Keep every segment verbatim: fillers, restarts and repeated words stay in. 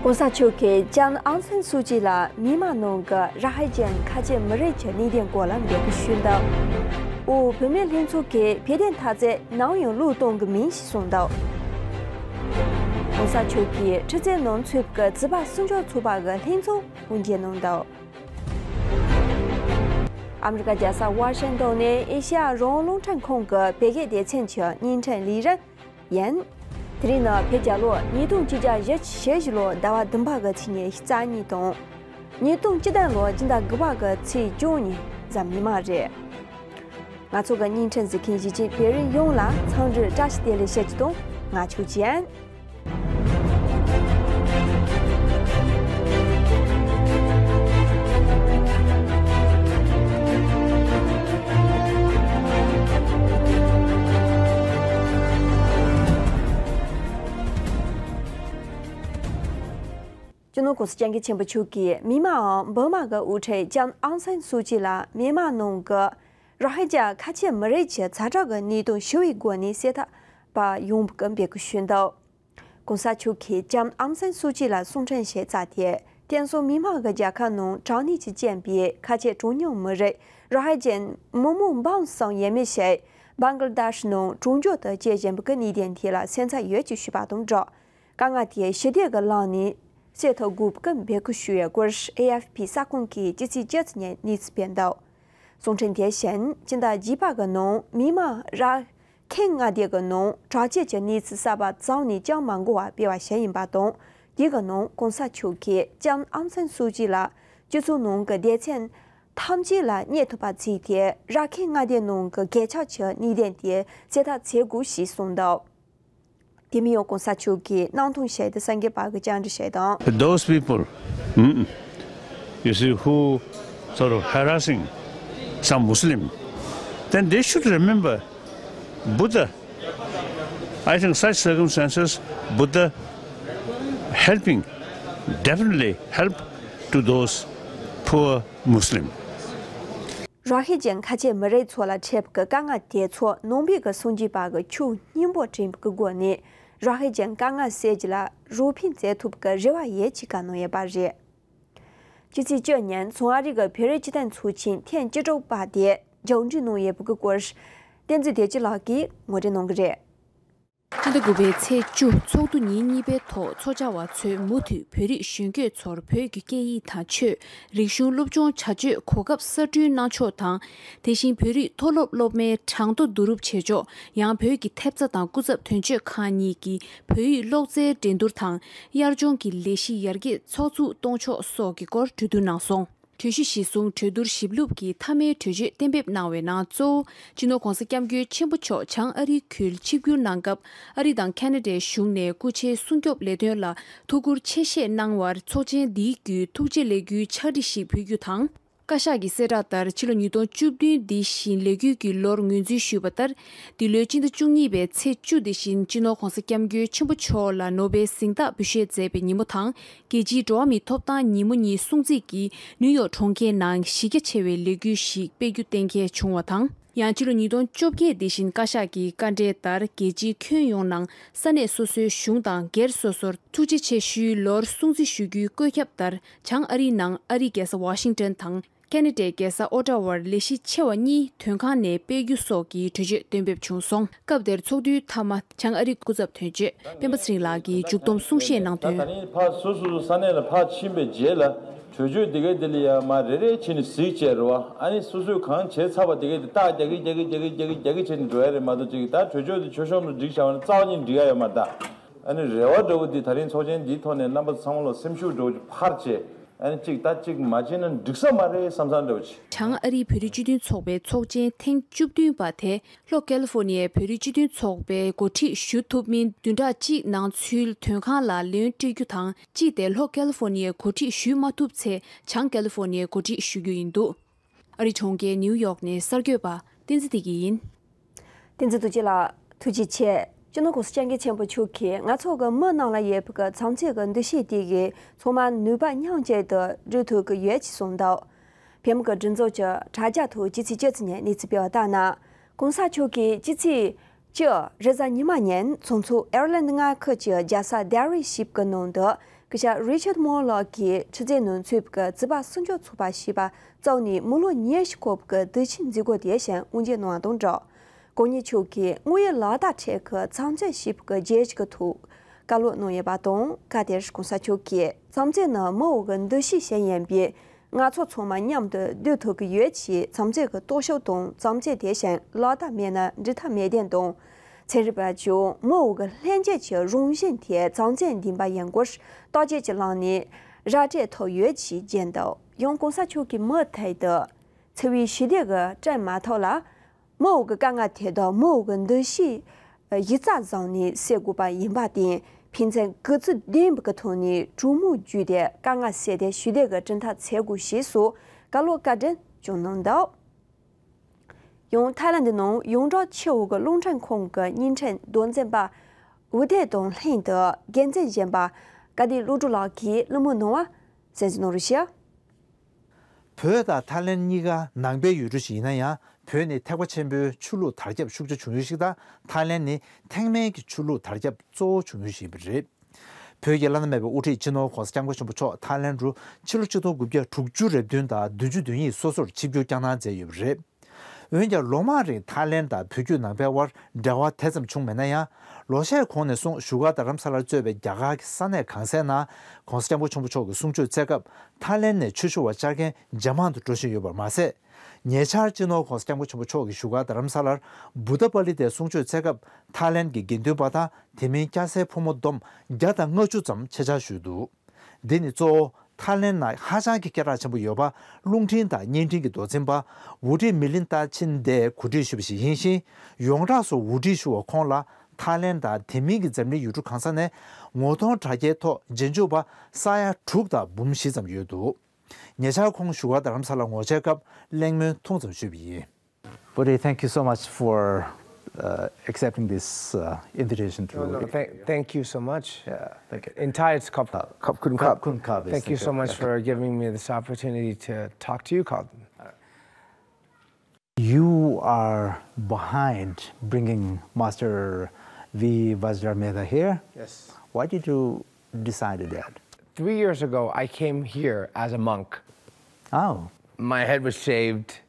༸གོང་ས་མཆོག་གིས་ལྕམ་ཨང་སན་སུའུ་ཅི་ལ་མི་མང་ནང་གི་ར་ཧེ་ཅན་ཁ་ཆེ་མི་རིགས་ཀྱི་གནས་སྟངས་སྐོར་ལ་འབོད་སྐུལ་ཞུས་འདུག་ཨོ་བུད་མེད་ལྷན་ཚོགས་ཀྱིས་བོད་དོན་འཐབ་རྩོད་ནམ་ཡང་བློས་གཏོང་གི་མིན་ཞེས་གསུངས་འདུག ༸གོང་ས་མཆོག་གིས་ཁྲི་བཙན་ནང་ཚུད་ཀྱི་བཙུན་པ་སྲུང་སྐྱོབ་ཚོགས་པ་གི་ལྷན་ཚོགས་དབུ་འབྱེད་གནང་འདུག་ཨ་མི་རི་ཀ་རྒྱལ་ས་ཝ་ཤིང་ཏོན་ནས་ཨེ་ཤེ་ཡ་རང་དབང་རླུང་འཕྲིན་ཁང་གི་བོད་སྐད་སྡེ་ཚན་གྱི་བརྙན་འཕྲིན་ལས་རིམ་ཡིན། དེ་རིང་ནི་བོད་རྒྱལ་ལོ་ཉིས་སྟོང་ཆིག་བརྒྱ་བཞི་བཅུ་ཞེ་བཞི་ལོ་ཟླ་བ་བདུན་པ་གི་ཚེས་ཉི་ཤུ་རྩ་གཉིས་དང་། ཉིས་སྟོང་བཅུ་བདུན་ལོ་སྤྱི་ཟླ་དགུ་པ་གི་ཚེས་བཅུ་གཉིས་གཟའ་ཉི་མ་རེད། ང་ཚོ་གི་བརྙན་འཕྲིན་གཟིགས་མཁན་གཞིས་བྱེས་བོད་རིགས་ཡོངས་ལ་འཚམས་འདྲི་བཀྲ་ཤིས་བདེ་ལེགས་ཞུ་རྒྱུ་དང་ང་ཆོས་ཅན། སྤྱི་ནོར་༸གོང་ས་༸སྐྱབས་མགོན་ཆེན་པོ་མཆོག་གིས་མི་དམངས་འོག་འབར་མ་གི་དབུ་ཁྲིད་ལྕམ་ཨང་སན་སུའུ་ཅི་ལ་མི་དམངས་ནང་གི་རོ་ཧི་ཇ་ཁ་ཆེ་མི་རིགས་ཀྱི་ཛ་དྲག་གི་གནད་དོན་ཞི་བའི་སྒོ་ནས་སེལ་ཐབས་པ་ཡོང་བའི་འབོད་སྐུལ་ཞུས་འདུག ༸གོང་ས་མཆོག་གིས་ལྕམ་ཨང་སན་སུའུ་ཅི་ལ་གསུང་འཕྲིན་ཞིག་བསྩལ་ཏེ། དེང་སང་མི་དམངས་ཀྱི་རྒྱལ་ཁབ་ནང་དྲག་གནོན་གྱིས་རྐྱེན་པས་ཁ་ཆེ་གྲངས་ཉུང་མི་རིགས་རོ་ཧི་ཇ་མི་མང་འབུམ་གསུམ་ཡས་མས་ཤིག་བང་ག་ལ་དེཤ་ནང་གྲོང་འཇུག་ཏུ་སྐྱེལ་བཞིན་པའི་གནད་དོན་ཐད་ལ་སེམས་འཚབ་ཡོད་ཅེས་ཞུས་པ་དང་སྦྲགས། དཀའ་ངལ་དེ་ཞི་བདེ་གི་ལམ་ནས་སེལ་ཐབས་དགོས་པའི་འབོད་སྐུལ་ཞུ་བའི་སྐོར་ཨེ་ཨེཕ་པི་གསར་ཁང་གིས་སྤྱི་ཚེས་བཅུ་ཙམ་ཉིན་གནས་ཚུལ་སྤེལ་འདུག་གསུང་འཕྲིན་དེ་བཞིན་སྤྱི་ཟླ་བརྒྱད་པ་གི་ནང་མི་དམངས་ར་ཁེན་མངའ་སྡེ་གི་ནང་དྲག་སྐྱེད་ཀྱི་གནས་ཚུལ་གསར་པ་རྩ་བ་ནས་ཅང་མ་འགོར་བར་སྤེལ་བ་ཞིག་ཡིན་པ་དང་། དེ་གི་ནང་༸གོང་ས་མཆོག་གིས་ལྕམ་ཨང་སན་སུའུ་ཅི་ལ་སྤྱི་ཚོགས་ནང་གི་སྡེ་ཚན་ཐམས་ཅད་ལ་སྙན་ཐོ་ཕར་བརྩིས་ཏེ་ར་ཁེན་མངའ་སྡེ་ནང་གི་གས་ཆག་གི་གནད་དོན་དེ་སེལ་ཐབས་བྱེད་དགོས་ཞེས་གསུངས་འདུག་དེ་མིན་ཡང་༸གོང་ས་མཆོག་གིས་གནང་ཐང་ཞིག་ཏུ་གསར་འགོད་པ་གི་བཅར་འདྲི་ཞིག་དང་། Those people, mm, you see, who sort of harassing some Muslim, then they should remember Buddha. I think such circumstances, Buddha helping, definitely help to those poor Muslim. ར་ཧི་ཇན་ཁ་ཆེ་མི་རིགས་ཚོ་ལ་འཕྲད་པའི་དཀའ་ངལ་དེ་ཚོ་ནང་པའི་གི་སངས་རྒྱས་པ་གི་ཆོས་སྙིང་པོ་དྲན་པའི་སྒོ་ནས་ར་ཧི་ཇན་དཀའ་ངལ་སེལ་རྒྱུ་ལ་རོགས་ཕན་མཛད་ཐུབ་ཀྱི་རེ་བ་ཡོད་ཅེས་བཀའ་གནང་ཡོད་པ་རེད། སྤྱི་ཚེས་བཅུ་ཉིན་བྱང་ཨ་རི་གི་བོད་རིགས་སྤྱི་མཐུན་ཚོགས་ཆེན་ཐེངས་བཅུ་དྲུག་པ་དེ་མཇུག་སྒྲིལ་གནང་ཡོད་པའི་སྐོར་བསྟན་འཛིན་བདེ་སྐྱིད་ལགས་ཀྱིས་ངོ་སྤྲོད་གནང་གི་རེད། སྤྱི་ཟླ་དགུ་པའི་ཚེས་བཅུ་ཚོགས་འདུ་ཉིན་གཉིས་པའི་ཐོག་ཚོགས་བཅར་བ་ཚོས་མུ་མཐུད་བོད་རིགས་གཞོན་སྐྱེས་ཚོར་བོད་ཀྱི་སྐད་ཡིག་དང་ཆོས། རིག་གཞུང་སློབ་སྦྱོང་བྱ་སྤྱོད་གོ་སྐབས་གསར་སྐྲུན་གནང་ཕྱོགས་དང་། དེ་བཞིན་བོད་རིགས་མཐོ་སློབ་སློབ་མའི་གྲངས་ཐོ་བསྡུ་རུབ་བྱེད་ཕྱོགས། ཡང་བོད་ཀྱི་ཐེབས་རྩ་དང་སྐུ་ཚབ་དོན་གཅོད་ཁང་གཉིས་ཀྱི་བོད་ཡིག་ཀློག་རྩལ་འགྲན་བསྡུར་དང་དབྱར་ལྗོངས་ཀྱི་ལས་གཞི་ཡར་རྒྱས་ཚགས་ཚུད་གཏོང་ཕྱོགས་སོགས་ཀྱི་སྐོར་གྲོས་བསྡུར་གནང་སོང་། གྲོས་གཞི་གཞིར་བཟུང་གྲོས་བསྡུར་ཞིབ་ལྷུག་གི་མཐའ་མའི་གྲོས་ཆོད་གཏན་འབེབས་གནང་བའི་ནང་གཙོ་བོ་སྤྱི་ནོར་༸གོང་ས་༸སྐྱབས་མགོན་ཆེན་པོ་མཆོག་བྱང་ཨ་རིའི་ཁུལ་ཆིབས་བསྒྱུར་གནང་སྐབས་ཨ་རི་དང་ཁ་ན་ཌའི་གཞུང་ནས་སྐུ་ཕྱྭའི་སྲུང་སྐྱོབ་ལས་དོན་ལ་ཐུགས་ཁུར་ཆེ་བཞེས་གནང་བར་ཚོགས་ཆེན་འདིའི་བརྒྱུད་ཐུགས་རྗེ་ལེགས་འབུལ་ཕྱག་བྲིས་ཤིག་ཕུལ་རྒྱུ་དང་། བཀའ་ཤག་གི་གསལ་བསྒྲགས་ལྟར་ཕྱི་ལོ་ཉིས་སྟོང་བཅུ་བདུན་འདི་བཞིན་ལོ་རྒྱུས་ཀྱི་ལོར་ངོས་འཛིན་ཞུས་པ་ལྟར། འདི་ལོའི་སྤྱི་ཟླ་བཅུ་གཉིས་པའི་ཚེས་བཅུ་འདི་བཞིན་སྤྱི་ནོར་༸གོང་ས་༸སྐྱབས་མགོན་ཆེན་པོ་མཆོག་ལ་ནོ་བེལ་གཟེངས་རྟགས་འབུལ་བཞེས་མཛད་པའི་ཉིན་མོ་དང་། རྒྱལ་སྤྱིའི་འགྲོ་བ་མིའི་ཐོབ་ཐང་ཉིན་མོ་གཉིས་སྲུང་བརྩི་གིས་ནིའུ་ཡོག་གྲོང་ཁྱེར་ནང་གཞི་རྒྱ་ཆེ་བའི་ལས་འགུལ་ཞིག་སྤེལ་རྒྱུ་གཏན་འཁེལ་བྱུང་བ་དང་། ཡང་ཕྱི་ལོ་ཉིས་སྟོང་བཅོ་བརྒྱད་འདི་བཞིན་བཀའ་ཤག་གི་བཀའ་འགྲེལ་ལྟར་རྒྱལ་སྤྱིའི་ཁྱོན་ཡོངས་ནང་ས་གནས་སོ་སོའི་གཞུང་དང་སྒེར་སོ་སོར་ཐུགས་རྗེ་ཆེ་ཞུའི་ལོར་སྲུང་བརྩི་ཞུ་རྒྱུའི་བཀོད་ཁྱབ་ལྟར་བྱང་ཨ་རིའི་ནང་ཨ་རིའི་རྒྱལ་ས་ཝ་ཤིང་ཏོན་དང་། ཁ་ན་ཌའི་རྒྱལ་ས་ཨོ་ཊ་ཝར་ལས་གཞི་ཆེ་བ་གཉིས་དོན་ཁང་ནས་སྤེལ་རྒྱུ་སོགས་ཀྱི་གྲོས་ཆོད་གཏན་འབེབས་བྱུང་སོང་། སྐབས་དེར་ཚོགས་འདུའི་མཐའ་མ་བྱང་ཨ་རིའི་སྐུ་ཚབ་དོན་གཅོད་སྤེན་པ་ཚེ་རིང་ལགས་ཀྱིས་མཇུག་བསྡོམས་གསུང་བཤད་གནང་དོན། ད་ད་ནི་ཕར་སོ་སོ་སོ་ས་གནས་ལ་ཕར་ཕྱིན་པའི་རྗེས་ལ་གྲོས་ཆོད་དེ་གའི་དེ་ལ་ཡ་མ་རེ་རེ་བྱས་ནས་གཟིགས་བྱས་རེད་བ། ཨ་ནི་སོ་སོས་གང་བྱས་ཚར་བ་དེ་གའི་དེ་རྟགས་རྒྱག་གི་རྒྱག་གི་རྒྱག་གི་རྒྱག་གི་རྒྱག་གི་བྱས་ནས་འགྲོ་ཡ་རེད་མ་གཏོགས་ཅིག་ད་གྲོས་ཆོད་དེ་ཆོལ་གཤོམ་དུ་སྒྲིག་བཞག་པ་ནི་རྩ་བ་ཉིད་འགྲིག་ཡ་ཡོད་མ་རེད་ད། ཨ་ནི་རེ་བ་འདྲ་བོ་འདི་ད་རིང་ཚོགས་ཆེན་འདིའི་ཐོག་ནས་རྣམ་པ་ཚང་མ་ལ་སེམས་ཤུགས་འདྲ་བོ་ཅིག་འཕར་བྱས། ཨ་ནི་གཅིག་ད་གཅིག་མ་བྱས་ན་འགྲིག་ས་མ་རེད་བསམ་བསམ་འདྲ་བོ་ཅིག་བྱང་ཨ་རིའི་བོད་རིགས་སྤྱི་མཐུན་ཚོགས་པའི་ཚོགས་ཆེན་ཐེངས་བཅུ་བདུན་པ་དེ་ལྷོ་ཀ་ལི་ཧྥོ་ནི་ཡའི་བོད་རིགས་སྤྱི་མཐུན་ཚོགས་པའི་འགོ་ཁྲིད་ཞུ་ཐུབ་མིན་བདུན་ཕྲག་གཅིག་ནང་ཚུད་དོན་ཁང་ལ་ལན་སྤྲོད་རྒྱུ་དང་གཅིག་དེ་ལྷོ་ཀ་ལི་ཧྥོ་ནི་ཡའི་འགོ་ཁྲིད་ཞུ་མ་ཐུབ་ཚེ་བྱང་ཀ་ལི་ཧྥོ་ནི་ཡའི་འགོ་ཁྲིད་ཞུ་རྒྱུ་ཡིན་འདུག་ཨ་རི་གྲོང་ཁྱེར་ནིའུ་ཡོག་ནས་གསར་འགོད་པ་བསྟན་འཛིན་བདེ་སྐྱིད་ཡིན། བསྟན་འཛིན་རྡོ་རྗེ་ལགས་ཐུགས་རྗེ་ཆེ། སྤྱི་ནོར་༸གོང་ས་༸སྐྱབས་མགོན་ཆེན་པོ་མཆོག་གིས་ང་ཚོ་གི་མི་ནང་ལ་ཡོད་པའི་གི་བྱམས་བརྩེ་གི་འདུ་ཤེས་དེ་གིས་ཚང་མ་ནུས་པ་མཉམ་གཅིག་ཏུ་སྒྲིལ་ཐུབ་ཀྱི་ཡོད་ཅེས་གསུངས་འདུག་བོད་མི་གི་སྒྲིག་འཛུགས་ཀྱི་དྲ་རྒྱ་ཐོག་སྤྱི་ཚེས་བཅུ་ཙམ་ཉིན་གནས་ཚུལ་སྤེལ་བ་ལྟར་ན། ༸གོང་ས་མཆོག་གིས་སྤྱི་ཚེས་བཅུ་རེས་གཟའ་ཉི་མ་ཉིན་ཚོང་ཚོགས་ཨེར་ལན་མངའ་ཁུལ་གྱི་རྒྱལ་ས་ཌེ་རི་ཞིབ་ཀྱི་ནང་དུ་ སྐུ་ཞབས་Richard Moore ལགས་ཀྱིས་ཁྲི་འཛིན་ནང་ཚུད་པའི་རྩིས་པ་སྲུང་སྐྱོབ་ཚོགས་པ་ཞེས་པ་བཙུགས་ནས་མི་ལོ་ཉི་ཤུ་འཁོར་བའི་དུས་ཆེན་མཛད་སྒོ་དེ་བཞིན་དབུ་འབྱེད་གནང་བ་དང་སྦྲགས། གོ་གནས་མཆོག་གིས་དངོས་ཡོད་ལག་བསྟར་ཁྲོད་ཀྱི་རྩོམ་རྩལ་ཞེས་པའི་བརྗོད་གཞི་གི་ཐོག་བཀའ་སློབ་གནང་ཡོད་པ་དང་། སྐབས་དེར་གོང་ས་མཆོག་གིས་རྩོམ་རྩལ་ནི་མི་འོག་གི་འདུ་ཤེས་ཤིག་ཡིན་པས། ང་ཚོ་ཚང་མ་མཉམ་དུ་སྡོད་ཐུབ་ཀྱི་ཡོད་ཅེས། རྩོམ་རྩལ་གྱི་སྟོབས་ཤུགས་དང་རྩོམ་རྩལ་དེ་བཞིན་ལག་བསྟར་མེད་ན་འགྲིག་ཐབས་མེད་དོན་དང་། ཚན་རིག་པས་ཀྱང་མི་འོག་གི་ལྷན་སྐྱེས་ཀྱི་རང་བཞིན་དེ་རྩོམ་རྩལ་འདུན་པ་ཡིན་སྐོར་བརྟག་དཔྱད་ཀྱི་ལམ་ནས་ར་སྤྲོད་ཐུབ་ཡོད་ཅེས་བརྗོད་འདུག། ཡང་གོང་ས་མཆོག་གིས་མུ་མཐུད་དུ་འཚེ་བའི་ཞི་བདེ་གི་བཀྲམ་མ་ཐག་ལ། མི་འོག་གི་དཀའ་ངལ་དེ་དག་མི་འོག་གི་འདུ་ཤེས་གཞི་རྩ་བཟུང་ནས་སེལ་དགོས་པ་ཡིན་པ་དང་། ཕན་ཚུན་གུས་བརྩི་ལྡན་པའི་ཐོག་ནས་གྲོས་མོལ་བརྒྱུད་དེ་དཀའ་ངལ་སེལ་ཏེ་ཞི་བདེ་གི་གྲུབ་མཐའ་འཚོལ་དགོས་ཞེས་སོགས་བཀའ་སློབ་བཀའ་དྲིན་བསྐྱངས་གནང་འདུག། ཡང་ཐའི་ལན་ནང་ཡོངས་གྲགས་ཆེ་བོ་གི་རླུང་འཕྲིན་ཁང་གི་བརྙན་འཕྲིན་མདོ་འཛིན་པ་ཝུ་ཐེ་དང་ལྷན་དུ་འགན་འཛིན་གཞོན་པ་དགའ་ལྡན་བློ་གྲོས་ལགས་ཀྱིས་གླེང་མོལ་གནང་བ་གསན་གཟིགས་གནང་རོགས་ཞུ། བོད་དང་ཐའི་ལན་གཉིས་ཀ་ནང་པའི་ཡུལ་གྲུ་ཞིག་ཡིན་ན་ཡང་། བོད་ནི་ཐེག་པ་ཆེན་པོའི་ཆོས་ལུགས་དར་ཁྱབ་ཤུགས་ཆེ་བྱུང་ཡུལ་ཞིག་དང་། ཐའི་ལན་ནི་ཐེག་དམན་གྱི་ཆོས་ལུགས་དར་ཁྱབ་གཙོ་བོ་བྱུང་ཡུལ་ཞིག་ཡིན་པ་རེད། བོད་ཀྱི་བླ་ན་མེད་པའི་དབུ་ཁྲིད་སྤྱི་ནོར་༸གོང་ས་༸སྐྱབས་མགོན་ཆེན་པོ་མཆོག་ཐའི་ལན་རུ་ཕྱི་ལོ་ཆིག་སྟོང་དགུ་བརྒྱ་དྲུག་ཅུ་རེ་བདུན་དང་བདུན་ཅུ་དོན་གཉིས་སོ་སོར་ཆིབས་བསྒྱུར་བསྐྱངས་གནང་མཛད་ཡོད་པ་རེད། འོན་ཀྱང་ལོ་མང་རིང་ཐའི་ལན་དང་བོད་བརྒྱུད་ནང་པའི་དབར་འབྲེལ་བ་དེ་ཙམ་བྱུང་མེད་ན་ཡང་། ལོ་ཤས་གོང་ནས་བཟུང་བཞུགས་སྒར་རྡ་རམ་ས་ལར་གཙོས་པའི་རྒྱ་གར་གྱི་ས་གནས་གང་སའི་ནང་༸གོང་ས་༸སྐྱབས་མགོན་ཆེན་པོ་མཆོག་གི་གསུང་ཆོས་སྩལ་སྐབས། ཐའི་ལན་ནས་ཆོས་ཞུ་བ་བཅར་མཁན་ཇེ་མང་དུ་འགྲོ་བཞིན་ཡོད་པར་མ་ཟད། ཉེ་ཆར་སྤྱི་ནོར་༸གོང་ས་༸སྐྱབས་མགོན་ཆེན་པོ་མཆོག་གིས་བཞུགས་སྒར་རྡ་རམ་ས་ལར་བུདྡྷ་པ་ལི་ཏའི་གསུང་ཆོས་སྩལ་སྐབས། ཐའི་ལན་གྱི་དགེ་འདུན་པ་དང་དེ་མིན་སྐྱ་སེར་ཕོ་མོ་བསྡོམས་བརྒྱ་དང་ལྔ་བཅུ་ཙམ་ཆེད་བཅར་ཞུས་འདུག། འདི་ནི་གཙོ་བོ་ཐའི་ལན་ནང་ཧ་ཅང་གི་སྐད་གྲགས་ཆེན་པོ་ཡོད་པ། རླུང་འཕྲིན་དང་བརྙན་འཕྲིན་གྱི་མདོ་འཛིན་པ་ཝུ་ཏི་མི་ལིན་ཏཱ་ཆིན་ཏེས་གོ་སྒྲིག་ཞུས་པ་ཞིག་ཡིན་ཞིང་། ཡོངས་གྲགས་སུ་གོ་སྒྲིག་ཞུ་བ་ཁོང་ལ་ཐའི་ལན་དང་དེ་མིན་གྱི་འཛམ་གླིང་ཡུལ་གྲུ་གང་ས་ནས་ངོ་གདོང་དྲ་རྒྱའི་ཐོག་རྗེས་འཇུག་པ་ས་ཡ་དྲུག་དང་འབུམ་བཞི་ཙམ་ཡོད་འདུག། ཉེ་ཆར་ཁོང་བཞུགས་སྒར་རྡ་རམ་ས་ལར་ངོ་མཇལ་སྐབས་གླེང་མོལ་ཐུང་ཙམ་ཞུས་པ་ཡིན། Budi, thank you so much for uh, accepting this uh, invitation to. No, no, thank, thank you so much. Yeah, thank you. Entire cup, cup, cup. Thank you so much for giving me this opportunity to talk to you, Carlton. You are behind bringing Master V Vajramedha here. Yes. Why did you decide that? Three years ago, I came here as a monk. Oh. My head was shaved.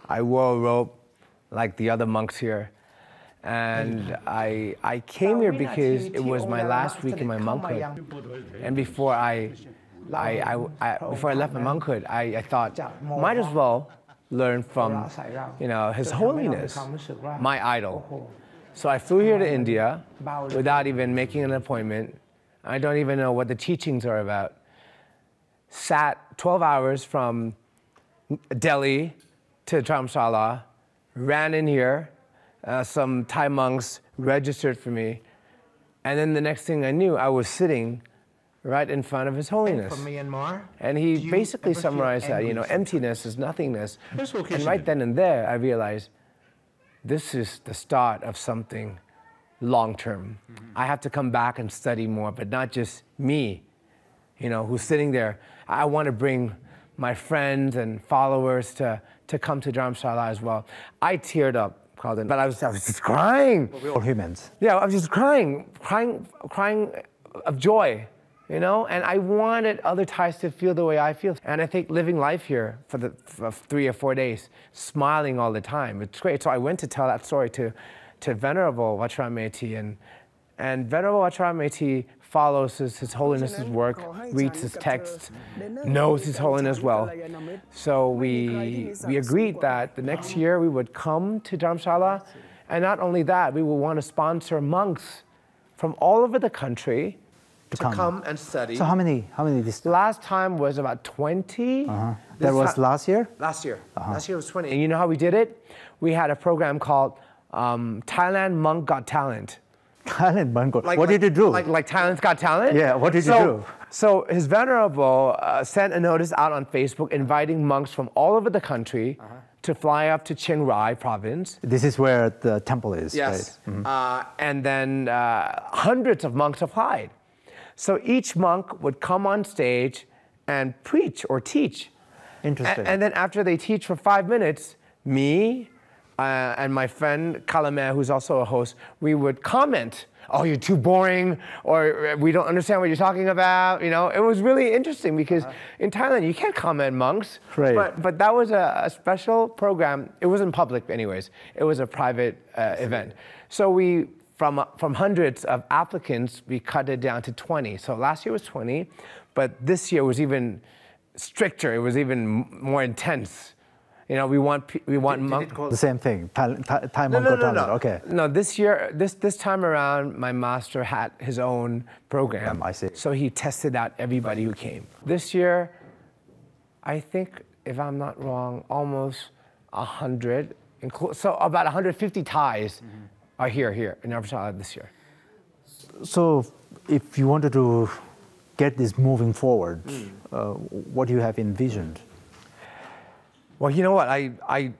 I wore a robe like the other monks here. And I, I came here because it was my last week in my monkhood. And before I, I, I, I, before I left my monkhood, I, I thought, might as well learn from, you know, His Holiness, my idol. So I flew here to India without even making an appointment. I don't even know what the teachings are about. Sat twelve hours from Delhi to Dharamshala, ran in here. Uh, some Thai monks registered for me. And then the next thing I knew, I was sitting right in front of His Holiness. And he basically summarized that, you know, emptiness is nothingness. And right then and there, I realized this is the start of something long term. I have to come back and study more, but not just me, you know, who's sitting there. I want to bring my friends and followers to, to come to Dharamshala as well. I teared up, Carlton, but I was, I was just crying. We're all humans. Yeah, I was just crying, crying, crying of joy, you know? And I wanted other Thais to feel the way I feel. And I think living life here for the for three or four days, smiling all the time, it's great. So I went to tell that story to, to Venerable Vajrametti, and, and Venerable Vajrametti follows His, His Holiness's work, reads his texts, knows His Holiness well. So we, we agreed that the next year we would come to Dharamshala, and not only that, we would want to sponsor monks from all over the country to come and study. So how many, how many this time? Last time was about twenty. Uh-huh. That was last year? Last year. Uh-huh. Last year was twenty. And you know how we did it? We had a program called um, Thailand Monk Got Talent. Thailand Monk Got, like, what did you do? Like, like Thailand's Got Talent? Yeah, what did you do? So His Venerable uh, sent a notice out on Facebook inviting monks from all over the country to fly up to Chiang Rai province. This is where the temple is, yes, right? Uh, and then uh, hundreds of monks applied. So each monk would come on stage and preach or teach. Interesting. And, and then after they teach for five minutes, me uh, and my friend Kalame, who's also a host, we would comment "Oh, you're too boring," or "We don't understand what you're talking about." You know, it was really interesting because in Thailand, you can't comment monks. Right. But, but that was a, a special program. It wasn't public, anyways. It was a private uh, event. So we, from, from hundreds of applicants, we cut it down to twenty. So last year was twenty, but this year was even stricter. It was even more intense. You know, we want pe- we want monks. The same thing. Thai, Thai, Thai No, Mongol no, no, tournament. no. Okay. No, this year, this this time around, my master had his own program. Um, I see. So he tested out everybody who came. This year, I think, if I'm not wrong, almost a hundred. Inclu- so about a hundred fifty Thais are here here in Dharamshala this year. So, if you wanted to get this moving forward, uh, what do you have envisioned? Well, you know what? I, I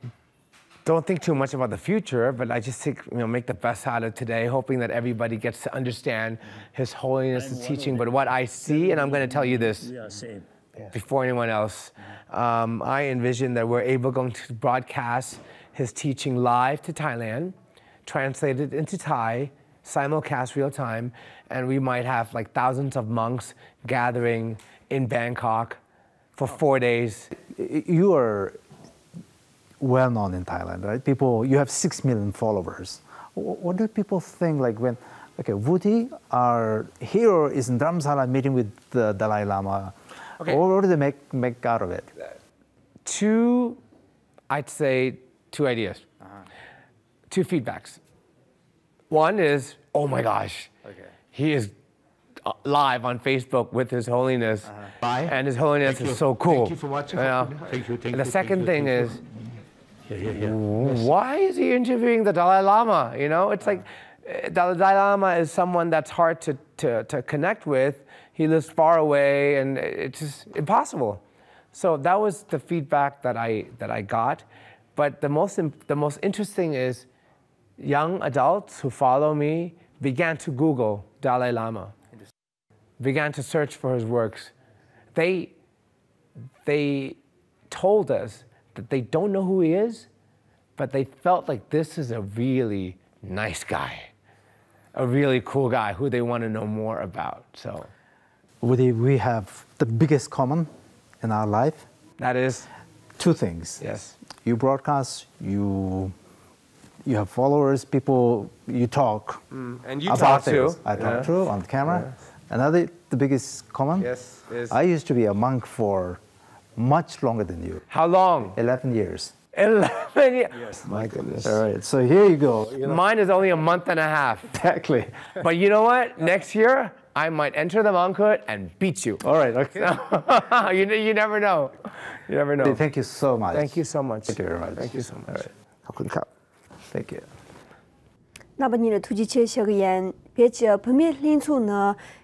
don't think too much about the future, but I just think, you know, make the best out of today, hoping that everybody gets to understand His Holiness' teaching. But what I see, and I'm going to tell you this Yeah, same. before anyone else, um, I envision that we're able going to broadcast His teaching live to Thailand, translated into Thai, simulcast real time, and we might have like thousands of monks gathering in Bangkok for four days. Y- You are well known in Thailand, right? People, you have six million followers. Wh- What do people think, like, when, okay, Vuti, our hero, is in Dharamsala meeting with the Dalai Lama? Okay. What, what do they make, make out of it? Two, I'd say two ideas, two feedbacks. One is, "Oh my gosh, he is uh, live on Facebook with His Holiness, Bye. and His Holiness is so cool." Thank you for watching. You know? Thank you, thank And the you, second thank thing you, is, Yeah, yeah, yeah. why is he interviewing the Dalai Lama? You know, it's like uh, the Dalai Lama is someone that's hard to, to, to connect with. He lives far away, and it's just impossible. So that was the feedback that I that I got. But the most im- the most interesting is young adults who follow me began to Google Dalai Lama, began to search for his works. They they told us that they don't know who he is, but they felt like this is a really nice guy, a really cool guy who they want to know more about. So We, we have the biggest common in our life. That is, Two things. Yes. You broadcast, you you have followers, people you talk And you about talk things. Too. I talk Yeah. too on camera. Another, the biggest common. Yes, is- I used to be a monk for much longer than you. How long? Eleven years. Eleven years. My goodness. All right. So here you go. You know, Mine is only a month and a half. Exactly. But you know what? Next year, I might enter the monkhood and beat you. All right. Okay. you, you never know. You never know. Thank you so much. Thank you so much. Thank you very much. Thank you so much. All right. ขอบคุณครับ. Thank you. རྣམ་པ་གཉིས་ལ་ཐུགས་རྗེ་ཆེ་ཞུ་གི་ཡིན། བོད་ཀྱི་བུད་མེད་ལྷན་ཚོགས་ནི་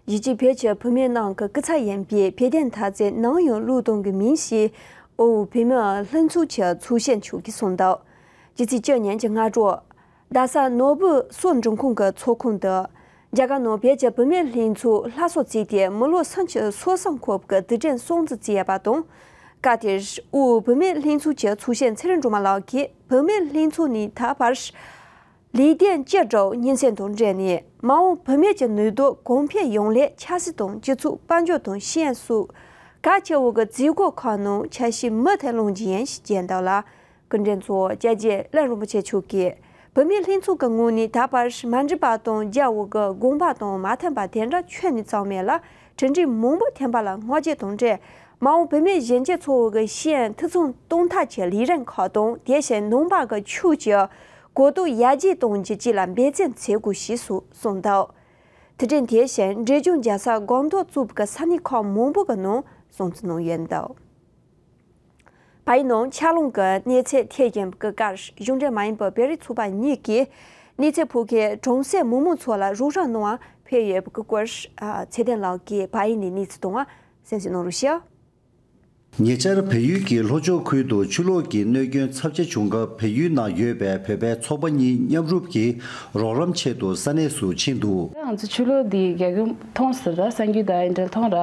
གཞིས་བྱེས་བོད་ཀྱི་བུད་མེད་ནང་གི་སྐུ་ཚབ་ཡིན་པའི་བོད་དོན་འཐབ་རྩོད་ནང་ཡང་བློས་གཏོང་གི་མིང་ཞེས་ཨོ་བོད་མི་ལྷན་ཚོགས་ཀྱི་ཚོགས་གཞོན་མཆོག་གིས་གསུངས་འདུག་སྤྱི་ཚེས་བཅུ་ཉིན་གྱི་སྔ་དྲོ། རྡ་ས་ནོར་བུ་གསོ་སྦྱོང་ཁང་གི་ཚོགས་ཁང་དུ། རྒྱ་གར་ནང་བོད་ཀྱི་བུད་མེད་ལྷན་ཚོགས་ལྷ་ས་གཙོས་ཏེ་མི་ལོ་སུམ་ཅུ་སོ་གསུམ་འཁོར་བའི་དུས་དྲན་སྲུང་བརྩི་བྱས་པ་དང་། སྐབས་དེར་དབུས་བུད་མེད་ལྷན་ཚོགས་ཀྱི་ཚོགས་གཞོན་ཚེ་རིང་སྒྲོལ་མ་ལགས་ཀྱིས་བུད་མེད་ལྷན་ཚོགས་ནས་ད་བར་ལས་དོན་ཅི་བསྒྲུབས་སྙན་སེང་དང་འབྲེལ་ནས་མ་འོངས་བུད་མེད་ཀྱི་ནུས་སྟོབས་གོང་འཕེལ་ཡོང་སླད་ཆབ་སྲིད་དང་སྤྱི་ཚོགས་དཔལ་འབྱོར་དང་ཤེས་ཡོན་སོགས་གལ་ཆེ་བོ་གི་བྱེད་སྒོ་ཁག་ནང་ཆ་ཤས་མུ་མཐུད་བླང་རྒྱུ་ཡིན་ཞེས་བརྗོད་འདུག་ལ། སྐུ་མགྲོན་གཙོ་བོ་སྐྱབས་རྗེ་བླ་རིན་པོ་ཆེ་མཆོག་གིས་བུད་མེད་ལྷན་ཚོགས་ཀྱི་ངོས་ནས་ད་བར་མ་འགྲིག་པ་དང་རྒྱལ་བོ་གི་དགོངས་པ་དང་མ་མཐུན་པ་དེ་འདྲ་ཁྱོན་ནས་བྱུང་མེད་ལ། གྲུབ་འབྲས་མང་པོ་ཐོན་པ་ལ་བསྔགས་བརྗོད་དང་འབྲེལ། མ་འོངས་བུད་མེད་གཞོན་སྐྱེས་ཚོ་བོ་གི་ཤེས་ཡོན་འཐུས་ཚང་གཏོང་ཐབས་ཀྱི་ལས་རིམ་ཁག་དང་དེ་བཞིན་ནང་པ་གི་ཆོས་ཀྱི་གོ་རྟོགས་ཡར་རྒྱས་གཏོང་རྒྱུ་བཅས་ལ་འབད་བརྩོན་བྱེད་དགོས་ཞེས་སོགས་གསུངས་འདུག་དུས་དྲན་དེ་བཞིན་འབྲས་ལྗོངས་རྒྱལ་ས་སྒང་ཏོག་གཙོས་པའི་ས་གནས་ཁག་མང་པོ་གི་ནང་སྲུང་བརྩི་གནང་ཡོད་འདུག་ཕ་ཡུལ་ནང་ཆར་རླུང་གི་གནས་ཚུལ་ཐེབས་བཞིན་པའི་སྐབས་གཞུང་འབྲེལ་མ་ཡིན་པའི་བོད་རིགས་ཚོགས་པ་གཉིས་ཀྱིས་གནས་ཚུལ་ཕོག་མཁན་གྲོང་གསེབ་མི་མང་ཚོ་ལ་རོགས་རམ་གནང་བ་ཕེབས་ཡོད་པའི་སྐོར་ཚེ་བརྟན་ལགས་ཀྱིས་ཕ་ཡུལ་ནས་གནས་ཚུལ་བཏང་བ་གསན་གཟིགས་གནང་རོགས་ཞུ། ཉེ་ཆར་བལ་ཡུལ་གྱི་ལྷོ་ཕྱོགས་ཁུལ་དུ་ཆུ་ལོག་གི་གནོད་སྐྱོན་ཚབས་ཆེ་བྱུང་སྐབས་བལ་ཡུལ་ནང་ཡོད་པའི་བོད་པའི་ཚོགས་པ་གཉིས་མཉམ་རུབ་ཀྱིས་རོགས་རམ་ཆེད་དུ་ས་གནས་སུ་ཕྱིན་འདུག་ང་ཚོ་ཆུ་ལོག་འདི་རྒྱ་གུན་མཐོང་ཟེར་ར་གསར་འགྱུར་དང་ཨེ་འདྲ་མཐོང་ར།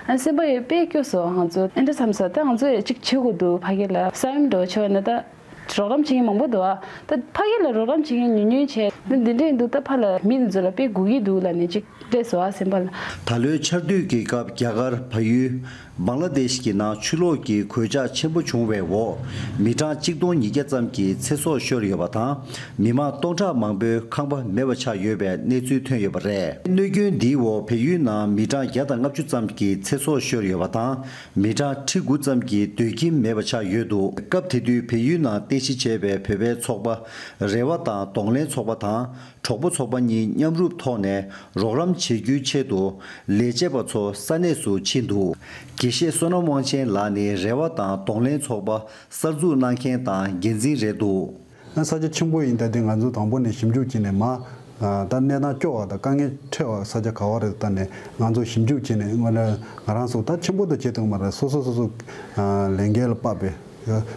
ཨ་སེམས་པ་ཡི་དཔེ་སྐྱོ་སོང་། ང་ཚོ་ཨེ་འདྲ་བསམ་ས་ད་ང་ཚོ་ཡི་གཅིག་བྱེད་དགོས་འདུག་ཕ་གི་ལ་ས་ཡོམ་འགྲོ་ཆོག་ན་ད་ རོགས་རམ་བྱེད་མཁན་མང་པོ་འདུག་ཨ། ད་ཕ་གི་ལ་རོགས་རམ་བྱེད་མཁན་ཉུང་ཉུང་བྱས། ད་འདི་འདྲ་ཡིན་དུས་ད་ཕ་ལ་མི་འདི་ཚོ་ལ་དཔེ་སྒུག་གི་འདུག་ལབ་ནས་ཅིག་སླེབས་སོང་ཨ། སེམས་པ་ལ། ད་ལོའི་ཆར་དུས་ཀྱི་སྐབས་རྒྱ་གར་བལ་ཡུལ། བང་ལ་དེཤ་གི་ནང་ཆུ་ལོག་གི་གོད་ཆག་ཆེན་པོ་བྱུང་བའི་འོག་མི་གྲངས་གཅིག་སྟོང་ཉིས་བརྒྱ་ཙམ་གྱི་ཚེ་སྲོག་ཤོར་ཡོད་པ་དང་། མི་མང་སྟོང་ཕྲག་མང་པོའི་ཁང་པ་མེད་པ་ཆགས་ཡོད་པའི་གནས་ཚུལ་ཐོན་ཡོད་པ་རེད། གནོད་སྐྱོན་འདིའི་འོག་བལ་ཡུལ་ནང་མི་གྲངས་བརྒྱ་དང་ལྔ་བཅུ་ཙམ་གྱི་ཚེ་སྲོག་ཤོར་ཡོད་པ་དང་། མི་གྲངས་ཁྲི་དགུ་ཙམ་གྱི་སྡོད་ཁྱིམ་མེད་པ་ཆགས་ཡོད་འདུག་སྐབས་དེ་དུས་བལ་ཡུལ་ནང་རྟེན་གཞི་བྱས་པའི་བོད་པའི་ཚོགས་པ་རེ་བ་དང་གདོང་ལེན་ཚོགས་པ་དང་གྲོགས་པོ་ཚོགས་པ་གཉིས་མཉམ་རུབ་ཐོག་ནས་རོགས་རམ་བྱེད་རྒྱུའི་ཆེད་དུ་ལས་བྱེད་པ་ཚོ་ས་གནས་སུ་ཕྱིན་འདུག་དགེ་བཤེས་བསོད་ནམས་དབང་ཆེན་ལགས་ནི་རེ་བ་དང་གདོང་ལེན་ཚོགས་པ་གསར་འཛུགས་གནང་མཁན་དང་འགན་འཛིན་རེད་འདུག་ས་ཆ་ཆེན་པོ་ཡིན་ད་དེ་ང་ཚོ་དང་པོ་ནས་ཞིབ་འཇུག་བྱས་ནས་མ། ཨ། ད་གནས་སྟངས་སྐྱོ་བ་དང་དཀའ་ངལ་འཕྲད་པ་ས་ཆ་ག་བ་རེད་ལྟ་ནས་ང་ཚོ་ཞིབ་འཇུག་བྱས་ནས་ང་རང་ང་རང་ཚོ་ད་ཆེན་པོ་དུ་བྱེད་ཐུབ་མ་རེད། སོ་སོ་སོ་སོ་ཨ་ལས་འགན་ལ་དཔག་པའི་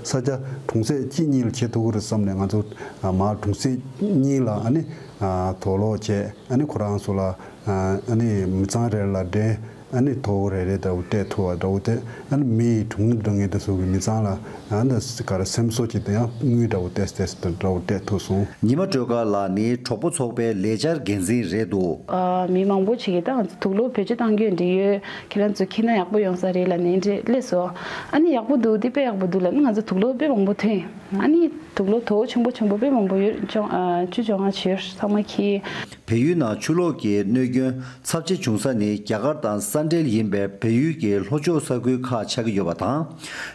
ས་ཆ་གྲོང་གསེབ་གཅིག་གཉིས་ལ་བྱེད་ཐུབ་ཀྱི་རེད་བསམ་ནས་ང་ཚོ་ཨ་མ་གྲོང་གསེབ་གཉིས་ལ་ཨ་ནི་ཨ་དོགས་སློང་བྱས། ཨ་ནི་ཁོ་རང་ཚོ་ལ་ཨ་ནི་མི་ཚང་རེ་ལ་འབྲེལ། ཨ་ནི་ཐོ་རེ་རེ་འདྲ་བོ་སྤྲད་ཐུབ་པ་འདྲ་བོ་དེ། ཨ་ནི་མི་ཡི་གྲོང་འདྲ་ངེས་དེ་ཚོ་གི་མི་ཚང་ལ་ཨ་ནི་ག་རེ་སེམས་གསོ་བྱེད་དེ་ཡང་དངུལ་འདྲ་བོ་ཏེས་ཏེས་འདྲ་བོ་སྤྲད་ཐུབ་སོང་། ཉི་མ་སྒྲོལ་དཀར་ལགས་ནི་གྲོགས་པོ་ཚོགས་པའི་ལས་འཆར་འགན་འཛིན་རེད་འདུག་ཨ། མི་མང་པོ་ཞིག་གིས་ད་ང་ཚོ་དུག་སློག་བེད་སྤྱོད་གཏང་རྒྱུ་འདི་ཡོད། ཁྱེད་རང་ཚོ་འཁྱེར་ན་ཡག་པོ་ཡོང་ས་རེད་ལབ་ནས་འདྲ་སླེབས་སོང་། ཨ་ནི་ཡག་པོ་འདུག་འདི་དཔེ་ཡག་པོ་འདུག་ལབ་ནས་ང་ཚོ་དུག་སློག་དཔེ་མང་པོ་ཐོན། ཨ་ནི་དུག་སློག་དོ་ཆེན་པོ་ཆེན་པོ་དཔེ་མང་པོ་ཡོད། བཅོ་ཨ་བཅུ་བཅོ་ལྔ་བྱས་ཚང་མ་འཁྱེར། བལ་ཡུལ་ནང་ཆུ་ལོག་གི་གནོད་སྐྱོན་ཚབས་ཆེ་བྱུང་ས་ནི་རྒྱ་གར་དང་ས་འབྲེལ་ཡིན་པའི་བལ་ཡུལ་གྱི་ལྷོ་ཕྱོགས་ས་ཁུལ་ཁག་ཆགས་ཀྱི་ཡོད་པ་དང་།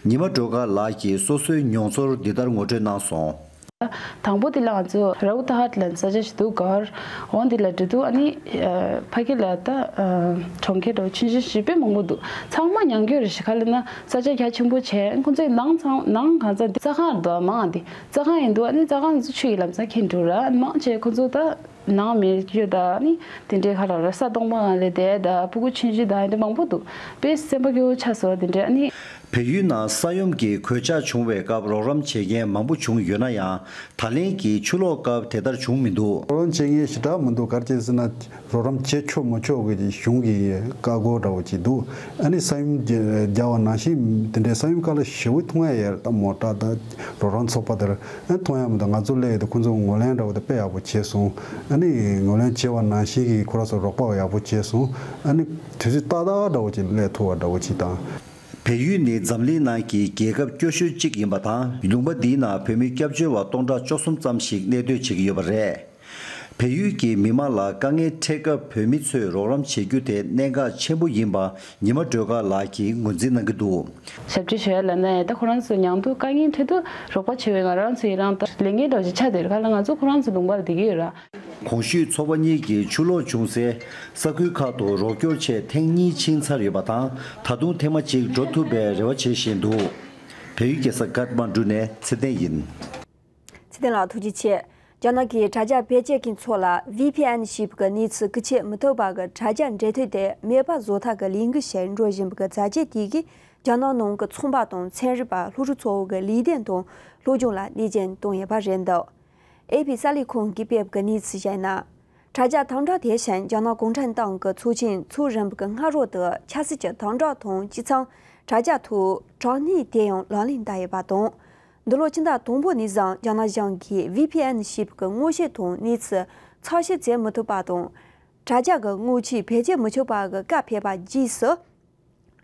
ཉི་མ་སྒྲོལ་དཀར་ལགས་ཀྱིས་སོ་སོའི་མྱོང་ཚོར་འདི་ལྟར་ངོ་སྤྲོད་གནང་སོང་། དང་པོ་དེ་ལ་ང་ཚོ་རའུ་ཏ་ཧ་ཊ་ལ་ས་ཆ་ཞིག་འདུག་གར་འོང་དེ་ལ་འགྲོ་དུས་ཨ་ནི་ཕ་གི་ལ་ད་གྲོང་ཁྱེར་འདྲ་བོ་ཆུང་ཆུང་ཞིག་དཔེ་མང་པོ་འདུག་ཚང་མ་ཉམས་རྒུད་རེད་ཤག་ག་ལབ་ན་ས་ཆ་རྒྱ་ཆེན་པོ་བྱས། ཁོང་ཚོའི་ནང་ཚང་ནང་གང་ཚ་རྩྭ་ཁང་འདུག་མང་དེ། རྩྭ་ཁང་ཡིན་འདུག་ཨ་ནི་རྩྭ་ཁང་ཚོ་ཆུ་ཡི་ལམ་སང་ཁེངས་འགྲོ་ར། མང་ཆེ་ཁོ་ཚོ་ད་ནང་མི་སྐྱོ་ད་ཨ་ནི་དེ་འདྲའི་ཁ་ལ་ར་ས་སྟོང་པ་ང་ལས་དེ་ད་ཕྲུ་གུ་ཆུང་ཆུང་ད་ཨ་འདྲ་མང་པོ་འདུག་དཔེ་སེམས་པ་སྐྱོ་བོ་ཆགས་སོང་དེ་འདྲ་ཨ་ནི། བལ་ཡུལ་ནང་ས་ཡོམ་གྱི་གོད་ཆག་བྱུང་བའི་སྐབས་རོགས་རམ་བྱེད་མཁན་མང་པོ་བྱུང་ཡོད་ན་ཡང་། ད་ལན་གྱི་ཆུ་ལོག་སྐབས་དེ་ལྟར་བྱུང་མི་འདུག་རོགས་རམ་བྱེད་མཁན་ཞེ་དྲག་མི་འདུག་ག་རེ་བྱས་ཟེར་ན། རོགས་རམ་བྱེད་ཆོག་མི་ཆོག་གི་གཞུང་གི་བཀའ་བསྒོ་འདྲ་བོ་ཅིག་འདུག་ཨ་ནི་ས་ཡོམ་རྒྱ་བ་ནང་བཞིན་དེ་འདྲའི་ས་ཡོམ་སྐབས་ལ་ཞེ་པོ་མཐོང་ཡ་ཡོད་རེད། ད་མོ་ཊ་དང་རོགས་རམ་ཚོགས་པ་དེར་ཨ་མཐོང་ཡ་མི་འདུག་ང་ཚོ་སླེབས་ཡོད་དུས་ཁོང་ཚོ་ངོས་ལེན་འདྲ་བོ་དེ་དཔེ་ཡག་པོ་བྱས་སོང་། ཨ་ནི་ངོས་ལེན་བྱས་པ་ནང་བཞིན་གྱི་ཁོ་རང་ཚོ་རོགས་པ་ཡག་པོ་བྱས་སོང་། ཨ་ནི་དུས་ཚོད་ཏག་ཏག་འདྲ་བོ་ཅིག་སླེབས་ཐུབ་པ་འདྲ་བོ་ཅིག་དང་། བལ་ཡུལ་ནི་འཛམ་གླིང་ནང་གི་རྒྱལ་ཁབ་སྐྱོ་ཤོས་གཅིག་ཡིན་པ་དང་། ལུང་པ་འདིའི་ནང་བོད་མི་སྐྱབས་བཅོལ་བ་སྟོང་ཕྲག་བཅུ་གསུམ་ཙམ་ཞིག་གནས་སྡོད་བྱེད་ཀྱི་ཡོད་པ་རེད། བལ་ཡུལ་གྱི་མི་མང་ལ་དཀའ་ངལ་འཕྲད་སྐབས་བོད་མི་ཚོས་རོགས་རམ་བྱེད་རྒྱུ་དེ་གནད་འགག་ཆེན་པོ་ཡིན་པ་ཉི་མ་སྒྲོལ་དཀར་ལགས་ཀྱིས་ངོས་འཛིན་གནང་གི་འདུག་ཞབས་ཕྱི་ཞུ་ཡ་ལབ་ན་ཡང་ད་ཁོ་རང་ཚོ་མྱང་དུ་དཀའ་ངལ་འཕྲད་དུས་རོགས་པ་བྱེད་པའི་ང་རང་ཚོ་ཡི་རང་ད་ལས་འགན་འདྲ་བོ་ཅིག་ཆགས་བསྡད་ཡོད་རེད། ག་ལ་ང་ཚོ་ཁོ་རང་ཚོ་ལུང་པར་བསྡད་ཀྱི་ཡོད་ར། གོང་ཞུས་ཚོགས་པ་གཉིས་ཀྱིས་ཆུ་ལོག་བྱུང་སའི་ས་ཁུལ་ཁག་ཏུ་རོགས་སྐྱོར་ཆེད་ཐེངས་གཉིས་ཕྱིན་ཚར་ཡོད་པ་དང་། ད་དུང་ཐེངས་མ་གཅིག་འགྲོ་ཐུབ་པའི་རེ་བ་བྱེད་བཞིན་འདུག་བལ་ཡུལ་རྒྱལ་ས་ཀཏ་མན་ཌུ་ནས་ཚེ་བརྟན་ཡིན། ཚེ་བརྟན་ལགས་ཐུགས་རྗེ་ཆེ། རྒྱ་ནག་གིས་དྲ་རྒྱ་བེད་སྤྱོད་མཁན་ཚོ་ལ་ཝི་ཕི་ཨེན་ཞེས་པའི་གནས་ཚུལ་བཀོལ་མི་ཐུབ་པ་གི་དྲ་རྒྱ་འབྲེལ་མཐུད་དེ་མེད་པ་བཟོ་ཐབས་ཀྱི་ལས་འགུལ་ཞིག་འགྲོ་བཞིན་པའི་མཛད་རྗེས་དེ་གིས་རྒྱ་ནག་ནང་གི་ཚོང་པ་དང་ཚན་རིག་པ་སློབ་ཕྲུག་ཚོ་གི་ལས་དོན་དང་སློབ་སྦྱོང་ལ་གནོད་སྐྱོན་བཏང་ཡོད་པ་རེད་འདུག་ཨེ་པི་གསར་ལས་ཁང་གིས་སྤེལ་བའི་གནས་ཚུལ་བཤད་ན། དྲ་རྒྱ་དམ་དྲག་དེ་བཞིན་རྒྱ་ནག་གུང་ཁྲན་ཏང་གི་ཚོགས་ཆེན་འཚོགས་རིམ་པའི་སྔ་རོལ་དུ་ཆབ་སྲིད་ཀྱི་དམ་དྲག་དང་སྤྱི་ཚང་དྲ་རྒྱ་ཐོག་དྲག་གནོན་དེ་ཡང་ལག་ལེན་བསྟར་ཡོད་པ་དང་། འདི་ལོ་ཕྱི་ཟླ་དང་པོ་ནས་བཟུང་རྒྱ་ནག་གཞུང་གིས་ཝི་ཕི་ཨེན་ཞེས་པའི་ངོ་ཤེས་དང་གནས་ཚུལ་ཚགས་ཤེས་བྱེད་མི་ཐུབ་པ་དང་། དྲ་རྒྱ་གི་དངུལ་ཆས་བེད་སྤྱོད་མི་ཆོག་པ་གི་བཀའ་ཕེབས་པ་རྗེས་སུ།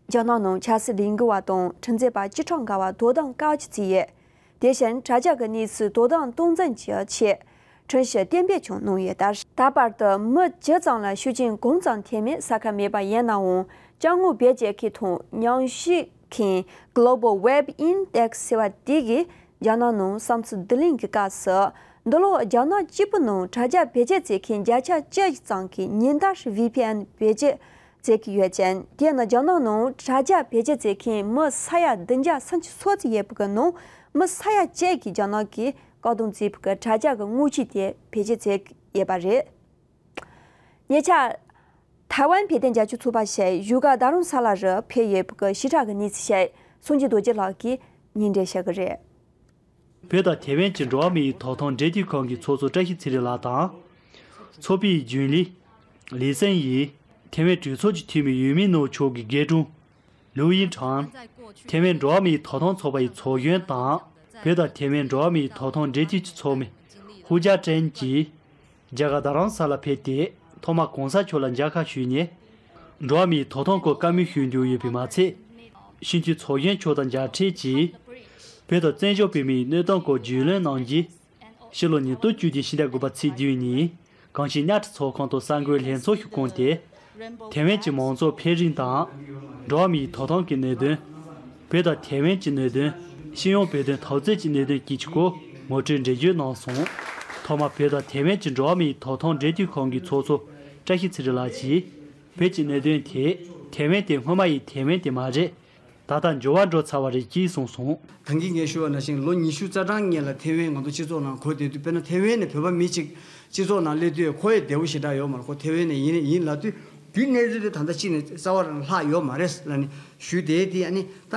རྒྱ་ནག་ནང་ཆབ་སྲིད་ལས་འགུལ་བ་དང་ཁྲིམས་རྩོད་པ་བཅུ་ཕྲག་འགའ་བ་དོ་དམ་བཀག་སྐྱིལ་བྱས་ཡོད། དེ་བཞིན་དྲ་རྒྱ་གི་གནས་ཚུལ་དོ་དམ་སྟངས་འཛིན་གྱི་ཆེད་ཁྲིམས་ཞིབ་གཏན་འབེབས་ཀྱང་གནང་ཡོད། ད་ད་བར་དུ་མི་བཅུ་ཙམ་ལ་ཤུགས་རྐྱེན་གང་ཙམ་ཐེབས་མེད་གསལ་ཁ་མེད་པ་ཡིན་ནའང་། ཅ་དངོས་བེད་སྤྱོད་མཁན་དང་ཉམས་ཞིབ་མཁན་Global Web Index ཟེར་བ་དེ་གིས་རྒྱ་ནག་ནང་བསམ་ཚུལ་བསྡུ་ལེན་གྱི་སྐབས་སུ། འདི་ལོ་རྒྱ་ནག་གཅིག་པུ་ནང་དྲ་རྒྱ་བེད་སྤྱོད་བྱེད་མཁན་བརྒྱ་ཆ་བཅུ་ཙམ་གྱིས་ཉིན་ལྟར་ཝི་ཕི་ཨེན་བེད་སྤྱོད་བྱེད་ཀྱི་ཡོད་ཅིང་། དེ་ནི་རྒྱ་ནག་ནང་དྲ་རྒྱ་བེད་སྤྱོད་བྱེད་མཁན་མི་ས་ཡ་བདུན་བརྒྱ་སུམ་ཅུ་སོ་གཅིག་ཡོད་པའི་ནང་མི་ས་ཡ་བཅུ་གིས་རྒྱ་ནག་གིས་བཀག་སྡོམ་བྱས་པའི་དྲ་རྒྱ་གི་དངུལ་ཆས་དེ་བེད་སྤྱོད་བྱེད་ཀྱི་ཡོད་པ་རེད། ཉེ་ཆར། ཐའེ་ཝན་བོད་དོན་རྒྱབ་སྐྱོར་ཚོགས་པ་ཞེས་བཞུགས་སྒར་རྡ་རམ་ས་ལ་རུ་ཕེབས་ཡོད་པའི་ཞིབ་ཕྲ་གི་གནས་ཚུལ་ཞིག་སངས་རྒྱས་རྡོ་རྗེ་ལགས་ཀྱིས་སྙན་སྒྲོན་ཞུ་གི་རེད། བོད་དང་ཐའེ་ཝན་གྱི་འགྲོ་བ་མིའི་ཐོབ་ཐང་འབྲེལ་མཐུད་ཁང་གི་ཚོགས་གཙོ་བཀྲ་ཤིས་ཚེ་རིང་ལགས་དང་། ཚོགས་པའི་རྒྱུན་ལས་ལི་སན་ཡིས་ཐའེ་ཝན་གྲོས་ཚོགས་ཀྱི་འཐུས་མི་ཡུས་མིན་ནོར་མཆོག་གི་རྒན་དྲུང་ལུའུ་དབྱིན་ཁྲང་། ཐའེ་ཝན་འགྲོ་བ་མིའི་ཐོབ་ཐང་ཚོགས་པ་ཡི་ཚོགས་གཞོན་དང་ བོད་དང་ཐའེ་ཝན་འགྲོ་བ་མིའི་ཐོབ་ཐང་འབྲེལ་མཐུད་ཀྱི་ཚོགས་མི་ཧུའུ་ཅཱ་ཀྲེན་གྱིས་རྒྱ་གར་རྡ་རམ་ས་ལར་ཕེབས་ཏེ། ཐོག་མར་གོང་ས་མཆོག་ལ་མཇལ་ཁ་ཞུས་ནས། འགྲོ་བ་མིའི་ཐོབ་ཐང་སྐོར་བཀའ་མོལ་ཞུ་འདོད་ཡོད་པས་མ་ཚད། གཞིས་བྱེས་ཚོགས་གཞོན་མཆོག་དང་མཇལ་འཕྲད་ཀྱིས། བོད་དང་བཙན་བྱོལ་བོད་མིའི་གནས་སྟངས་སྐོར་རྒྱུས་ལོན་གནང་རྗེས། ཕྱི་ལོ་ཉིས་སྟོང་བཅུ་བདུན་ཕྱི་ཟླ་དགུ་པ་ཚེས་བདུན་ཉིན། གངས་ཤེལ་གཉའ་ཁྲི་ཚོགས་ཁང་དུ་གསར་འགོད་ལྷན་ཚོགས་ཤིག་བསྐོངས་ཏེ། ཐའེ་ཝན་གྱི་མང་གཙོ་འཕེལ་རིམ་དང་། འགྲོ་བ་མིའི་ཐོབ་ཐང་གི་གནད་དོན། བོད་དང་ཐའེ་ཝན་གྱི་གནད་དོན། སྤྱི་ཡོངས་བོད་དོན་འཐབ་རྩོད་ཀྱི་གནད་དོན་བཅས་ཀྱི་སྐོར་ངོ་སྤྲོད་འགྲེལ་བརྗོད་གནང་སོང་། ཐོག་མར་བོད་དང་ཐའེ་ཝན་གྱི་འགྲོ་བ་མིའི་ཐོབ་ཐང་འབྲེལ་མཐུད་ཁང་གི་ཚོགས་གཙོ་བཀྲ་ཤིས་ཚེ་རིང་ལགས་ཀྱིས། བོད་ཀྱི་གནད་དོན་ཐད་ཐའེ་ཝན་དེ་སྔོན་མ་ཡི་ཐའེ་ཝན་དེ་མ་རེད། ད་ལྟ་འགྱུར་བ་འགྲོ་ཚར་བ་རེད་ཅེས་གསུངས་སོང་། ད་གིན་ངས་ཞུས་པ་ནང་བཞིན་ལོ་ཉི་ཤུ་རྩ་གྲངས་སྔོན་ལ་ཐའེ་ཝན་ང་ཚོ་སྤྱི་ཚོགས་ནང་འཁོར་བསྡད་དུས། དཔེར་ན་ཐའེ་ཝན་ནས་བོད་པ་མི་གཅིག་སྤྱི་ཚོགས་ནང་སླེབས་དུས་ཁོ་ཡི་བདེ་བོ་ཞེ་དྲག་ཡོད་མ་རེད། ཁོ་ཐའེ་ཝན་ནས་ཡིན་ཡིན་ལབ་དུས། དུས་གནས་ཚུལ་དེ་ད་ལྟ་གཅིག་ནས་རྩ་བ་རང་ལྷག་ཡོད་མ་རེད་ལབ་ནས་ཞུས་ཏེ། དེ་ཨ་ནི་ད་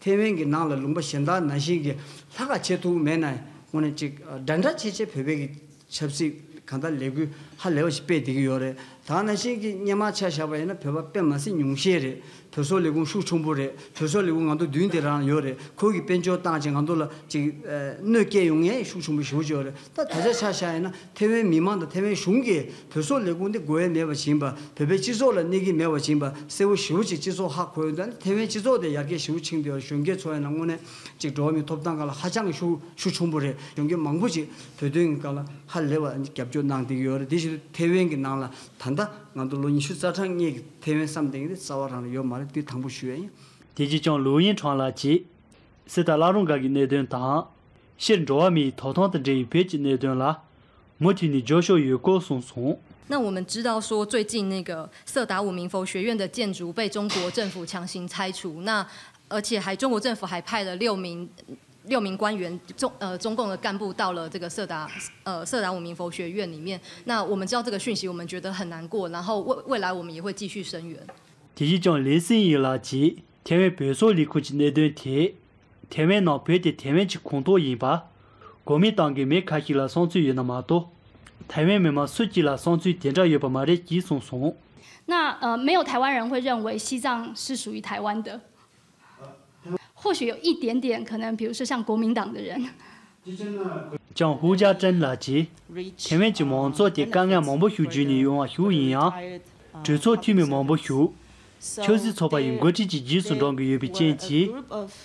ཐའེ་ཝན་གྱི་ནང་ལ་ལུང་པ་གཞན་དག་ནང་བཞིན་གྱི་ལྷག་ག་བྱེད་ཐུབ་མེད་ན། དངོས་གནས་ཅིག་འདྲ་འདྲ་བྱེད་བྱེད་བོད་པའི་གི་ཆབ་སྲིད་གང་ལྟར་ལས་འགུལ་ཧ་ལས་པ་ཞིག་སྤེལ་བསྡད་ཀྱི་ཡོད་རེད། ད་ནང་བཞིན་གྱི་སྔོན་མ་ཆ་བཞག་པ་ཡིན་ན། བོད་པ་དཔེ་མ་སྲིད་ཉུང་ཤས་རེད། བོད་སོག་ལས་ཁུངས་ཤུགས་ཆེན་པོ་རེད། བོད་སོག་ལས་ཁུངས་ང་ཚོ་མདུན་དེ་རང་ཡོད་རེད། ཁོ་གིས་དཔལ་འབྱོར་བཏང་བྱས་ང་ཚོ་ལ་ཅིག་ཨ་གནོད་སྐྱེལ་ཡོང་མཁན་ཤུགས་ཆེན་པོ་ཞེ་པོ་ཅིག་ཡོད་རེད། ད་ད་ཆ་ཆ་བཞག་ཡིན་ན། ཐའེ་ཝན་མི་མང་དང་ཐའེ་ཝན་གཞུང་གིས་བོད་སོག་ལས་ཁུངས་འདི་དགོས་ཡས་མེད་པ་བྱིན་པ། བོད་པའི་སྤྱི་ཚོགས་ལ་གནོད་ཀྱི་མེད་པ་བྱིན་པ་གསལ་པོ་ཞེ་པོ་ཅིག་སྤྱི་ཚོགས་ཧ་གོ་ཡོད། ད་ནི་ཐའེ་ཝན་སྤྱི་ཚོགས་དེ་ཡར་རྒྱས་ཞེ་པོ་ཕྱིན་བསྡད་ཡོད་རེད། གཞོན་སྐྱེས་ཚོ་ཡིན་ན་དངོས་གནས་ཅིག་འགྲོ་བ་མིའི་ཐོབ་ཐང་སྒང་ལ་ཧ་ཅང་ཤུགས་ཤུགས་ཆེན་པོ་རེད། གཞོན་སྐྱེས་མང་པོ་ཅིག་བོད་དོན་གྱི་སྒང་ལ་ཧ་ལས་པ་རྒྱབ་སྐྱོར་གནང་བསྡད་ཀྱི་ཡོད་རེད། དེ་བཞིན་དུ་ཐའེ་ཝན་གྱི་ནང་ལ་ད་ལྟ་ང་ཚོ་ལོ་ཉི་ཤུ་རྩ་གྲངས་སྔོན་གྱི་ཐའེ་ཝན་བསམ་བསྡད་མཁན་དེ་རྩ་བ་རང་ལ་ཡོད་མ་རེད། དེ་དང་པོ་ཞུ་ཡ་ཡིན། དེ་རྗེས་ཀྱང་ལུའུ་ཡིན་ཁྲང་ལགས་ཀྱིས། གསེར་རྟ་བླ་རུང་སྒར་གྱི་གནད་དོན་དང་། སྤྱིར་འགྲོ་བ་མིའི་ཐོབ་ཐང་དང་འབྲེལ་བའི་བོད་ཀྱི་གནད་དོན་ལ། མུ་མཐུད་ནས་རྒྱབ་སྐྱོར་ཡོད་སྐོར་གསུངས་སོང་། 那我们知道说，最近那个色达五民佛学院的建筑被中国政府强行拆除，那而且还中国政府还派了六名六名官员中呃中共的干部到了这个色达呃色达五民佛学院里面。那我们知道这个讯息，我们觉得很难过，然后未未来我们也会继续声援。 དེ་བཞིན་ཀྱང་ལི་སིན་ཡི་ལགས་ཀྱིས་ཐའེ་ཝན་བོད་སོག་ལས་ཁུངས་ཀྱི་གནད་དོན་ཐད། ཐའེ་ཝན་ནང་བོད་དེ་ཐའེ་ཝན་གྱི་ཁོངས་གཏོགས་ཡིན་པ། གོ་མིན་ཏང་གི་མི་ཁ་ཤས་ལ་བསམ་ཚུལ་ཡོད་ན་མ་གཏོགས། ཐའེ་ཝན་མི་མང་སུ་གཅིག་ལ་བསམ་ཚུལ་དེ་འདྲ་ཡོད་པ་མ་རེད་ཅེས་གསུངས་སོང་། 那呃，没有台湾人会认为西藏是属于台湾的。或许有一点点可能，比如说像国民党的人， ཀྱང་ཧུའུ་ཅཱ་ཀྲེན་ལགས་ཀྱིས། ཐའེ་ཝན་གྱི་མང་གཙོ་དེ་དཀའ་ངལ་མང་པོ་ཞིག་བརྒྱུད་ནས་ཡོང་བ་ཞིག་ཡིན་ཡང་། གྲོས་ཚོགས་འཐུས་མི་མང་པོ་ཞིག་ཆབ་སྲིད་ཚོགས་པ་ཡི་འགོ་ཁྲིད་ཀྱི་རྗེས་སུ་འབྲང་གི་ཡོད་པའི་རྐྱེན་གྱིས།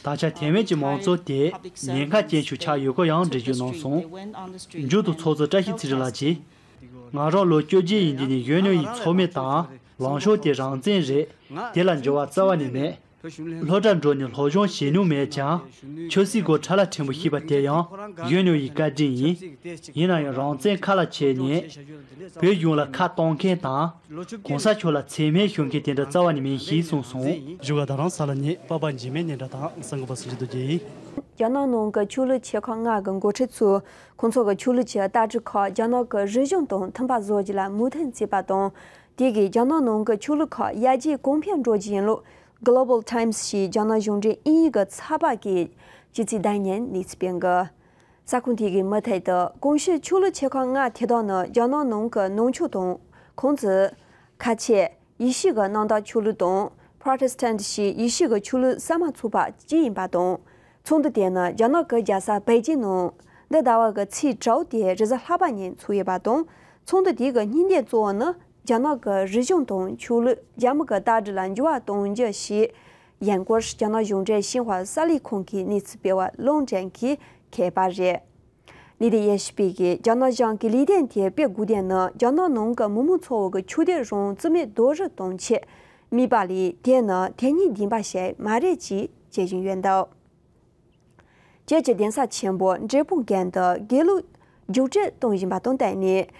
ད་ཆ་ཐའེ་ཝན་གྱི་མང་གཙོ་དེ་ཉེན་ཁ་ཅན་ཞིག་ཆགས་ཡོད་སྐོར་ཡང་འགྲེལ་བརྗོད་གནང་སོང་། མཇུག་ཏུ་ཚོགས་གཙོ་བཀྲ་ཤིས་ཚེ་རིང་ལགས་ཀྱིས། ང་རང་ལོ་བཅོ་བརྒྱད་ཡིན་དུས་ནས་གཞོན་ནུ་ཡི་ཚོགས་མི་དང་ལངས་ཕྱོགས་དེ་རང་བཙན་རེད། དེ་ལ་འགྱུར་བ་རྩ་བ་ནས་མེད། སློབ་གྲྭར་འགྲོ་ནས་སློབ་སྦྱོང་བྱེད་མྱོང་མེད་ཀྱང་། ཆབ་སྲིད་སྐོར་ཕྲ་ལ་ཕྲན་བུ་ཤེས་པ་དེ་ཡང་གཞོན་ནུ་ཡི་བཀའ་དྲིན་ཡིན། ཡིན་ན་ཡང་རང་བཙན་ཁ་ལ་ཁྱེར་ནས། བོད་གཞུང་ལ་ཁ་གཏོང་མཁན་དང་། གོང་ས་མཆོག་ལ་མཚན་སྨད་ཞུ་མཁན་དེ་འདྲ་རྩ་བ་ནས་མིན་ཞེས་གསུངས་སོང་། བཞུགས་སྒར་རྡ་རམ་ས་ལ་ནས་པ་པ་འཇིགས་མེད་སྙན་གྲགས་དང་གསར་འགོད་པ་སུ་ཇི་རྡོ་རྗེ་ཡིན། རྒྱ་ནག་ནང་གི་ཆོས་ལུགས་ཆེ་ཁག་ལྔ་གི་འགོ་ཁྲིད་ཚོས་ཁོང་ཚོ་གི་ཆོས་ལུགས་ཀྱི་ལྟ་གྲུབ་ཁག་རྒྱ་ནག་གི་རིག་གཞུང་དང་མཐུན་པ་བཟོ་རྒྱུ་ལ་མོས་མཐུན་བྱས་པ་དང་། དེ་གིས་རྒྱ་ནག་ནང་གི་ཆོས་ལུགས་ཁག་ཡར་རྒྱས་གོང་འཕེལ་འགྲོ་རྒྱུ་ཡིན་ལུགས། Global Times ཞེས་རྒྱ་ནག་གཞུང་འབྲེལ་དབྱིན་ཡིག་གི་ཚགས་པར་གྱིས་ཕྱི་ཚེས་ཟླ་ཉིན་གནས་ཚུལ་སྤེལ་འགི། ས་ཁོངས་དེ་གའི་མུ་མཐུད་དུ་གོང་ཞུས་ཆོས་ལུགས་ཆེ་ཁག་ལྔ་དེ་དག་ནི་རྒྱ་ནག་ནང་གི་ནང་ཆོས་དང་། ཁུང་ཙི། ཁ་ཆེ། ཡེ་ཤུ་གི་གནམ་བདག་ཆོས་ལུགས་དང་། Protestant ཞེས་ཡེ་ཤུ་གི་ཆོས་ལུགས་གསར་མ་ཚོགས་པ་གཅིག་ཡིན་པ་དང་། ཚོགས་འདུ་དེ་ནི་རྒྱ་ནག་གི་རྒྱལ་ས་པེ་ཅིན་ནང་འདི་ཟླ་བ་གི་ཚེས་དྲུག་སྟེ་རེས་གཟའ་ལྷག་པ་ཉིན་ཚོགས་ཡོད་པ་དང་། ཚོགས་འདུ་དེ་གི་སྙིང་དོན་གཙོ་བོ་ནི། རྒྱ་ནག་གི་རིག་གཞུང་དང་ཆོས་ལུགས། རྒྱ་མི་གི་ལྟ་གྲུབ་ལ་འགྱུར་བ་གཏོང་རྒྱུ་ཞེས། ཡན་སྐོར་རྒྱ་ནག་གཞུང་འབྲེལ་ཤིན་ཧྭ་གསར་ལས་ཁང་གི་གནས་ཚུལ་སྤེལ་བ་ལུང་ཀྲན་གྱིས་མཁས་པ་རེད། ལས་དེ་ཡེ་ཤུ་པའི་གིས་རྒྱ་ནག་གཞུང་གི་ལས་དོན་དེ་སྤེལ་དགོས་དོན་ནི་རྒྱ་ནག་ནང་གི་མི་མང་ཚོ་བོ་གི་ཆོས་དད་རང་རྩིས་མེད་རྡོག་རོལ་གཏོང་ཆེད་དམིགས་པ་ལས། དེ་ནི་དེ་ཉིད་བདེན་པ་ཞིག་མ་རེད་ཅེས་བརྗོད་བཞིན་ཡོད་འདུག་བཅས་ཀྱི་གདན་ས་ཆེན་པོ་འབྲས་སྤུངས་དགོན་དུ་དགེ་ལུགས་རྒྱུགས་སྤྲོད་གཏོང་བཞིན་པ་དང་བསྟུན་ནས།